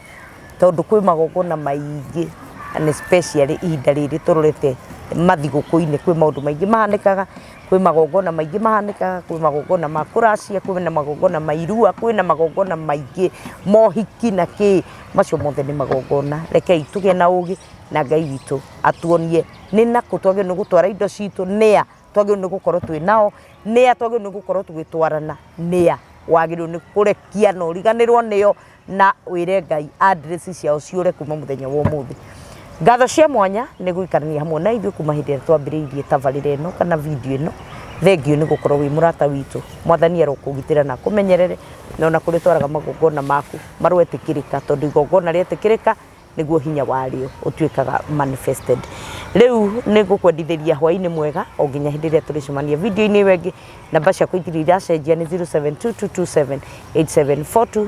tondũ kwĩ magongona maingĩ, and especially ihinda rĩrĩ tũrorete mathigũkũ-inĩ, kwĩ maũndũ maingĩ mahanĩkaga, kwĩ magongona maingĩ mahanĩkaga, kwĩ magongona ma kũracia, kwĩna magongona ma irua, kwĩna magongona maingĩ mohiki na kĩ, macio mothe nĩ magongona. Rekei tũgĩe na ũgĩ na Ngai witũ atuonie nĩ nakũ twagĩrĩirwo nĩ gũtwara indo citũ, nĩa twagĩrĩirwo nĩ gũkorwo twĩ nao, nĩa twagĩrĩirwo nĩ gũkorwo tũgĩtwarana, nĩa wagĩrĩirwo nĩ kũrekia na ũriganĩrwo nĩo na wĩre Ngai address ciao ciũre kuma mũthenya wa ũmũthĩ. Ngatho cia mwanya nĩ gũikarania hamwe na ithuĩ kuma hĩndĩ ĩrĩa twambĩrĩirie tabarĩra ĩno kana video ĩno. Thengiũ nĩ gũkorwo wĩ mũrata witũ. Mwathani arokũgitĩra na akũmenyerere, na ona kũrĩa ũtwaraga magongona maku maroetĩkĩrĩka, tondũ igongona rĩetĩkĩrĩka nĩguo hinya warĩo ũtuĩkaga manifested. Rĩu nĩ ngũkwendithĩria hwaĩ-inĩ mwega o nginya hĩndĩ ĩrĩa tũrĩcemania video-inĩ ĩyo ĩngĩ. Namba ciakwa itirĩ iracenjia, nĩ 0722278742,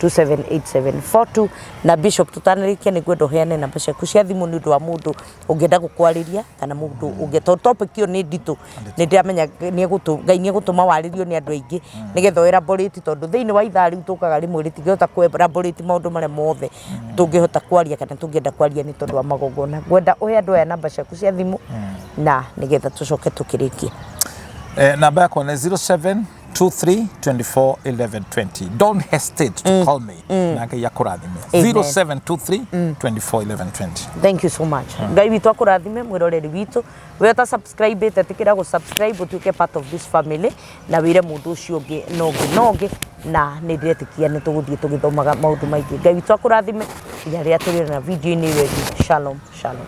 0722278742. Na Bishop, tũtanarĩkia nĩ ngwenda ũheane namba ciaku cia thimũ nĩ ũndũ wa mũndũ ũngĩenda gũkwarĩria kana mũndũ ũngĩ, tondũ topic ĩyo nĩ nditũ, nĩ ndĩramenya Ngai nĩ egũtũma warĩrio nĩ andũ aingĩ nĩgetha ũ elaborate, tondũ thĩinĩ wa ithaa rĩu tũkaga rĩmwe rĩtingĩhota kũ elaborate maũndũ marĩa mothe tũngĩhota kwaria kana tũngĩenda kwaria nĩ tondũ wa magongona. Ngwenda ũhe andũ aya namba ciaku cia thimũ na nĩgetha tũcoke tũkĩrĩkie. Namba yakwa nĩ 0723 24 11 20. Don't hesitate to call me. Na Ngai akũrathime. Amen. 0723 24 11 20. Thank you so much. Ngai witũ akũrathime mwĩroreri witũ. We ũta subscribe ĩte, tĩkĩra gũ subscribe ũtuĩke part of this family na wĩre mũndũ ũcio ũngĩ na ũngĩ na ũngĩ, na nĩ ndĩretĩkia nĩ tũgũthiĩ tũgĩthomaga maũndũ maingĩ. Ngai witũ akũrathime nginya rĩrĩa tũrĩonana video-inĩ ĩyo ĩngĩ. Shalom, shalom.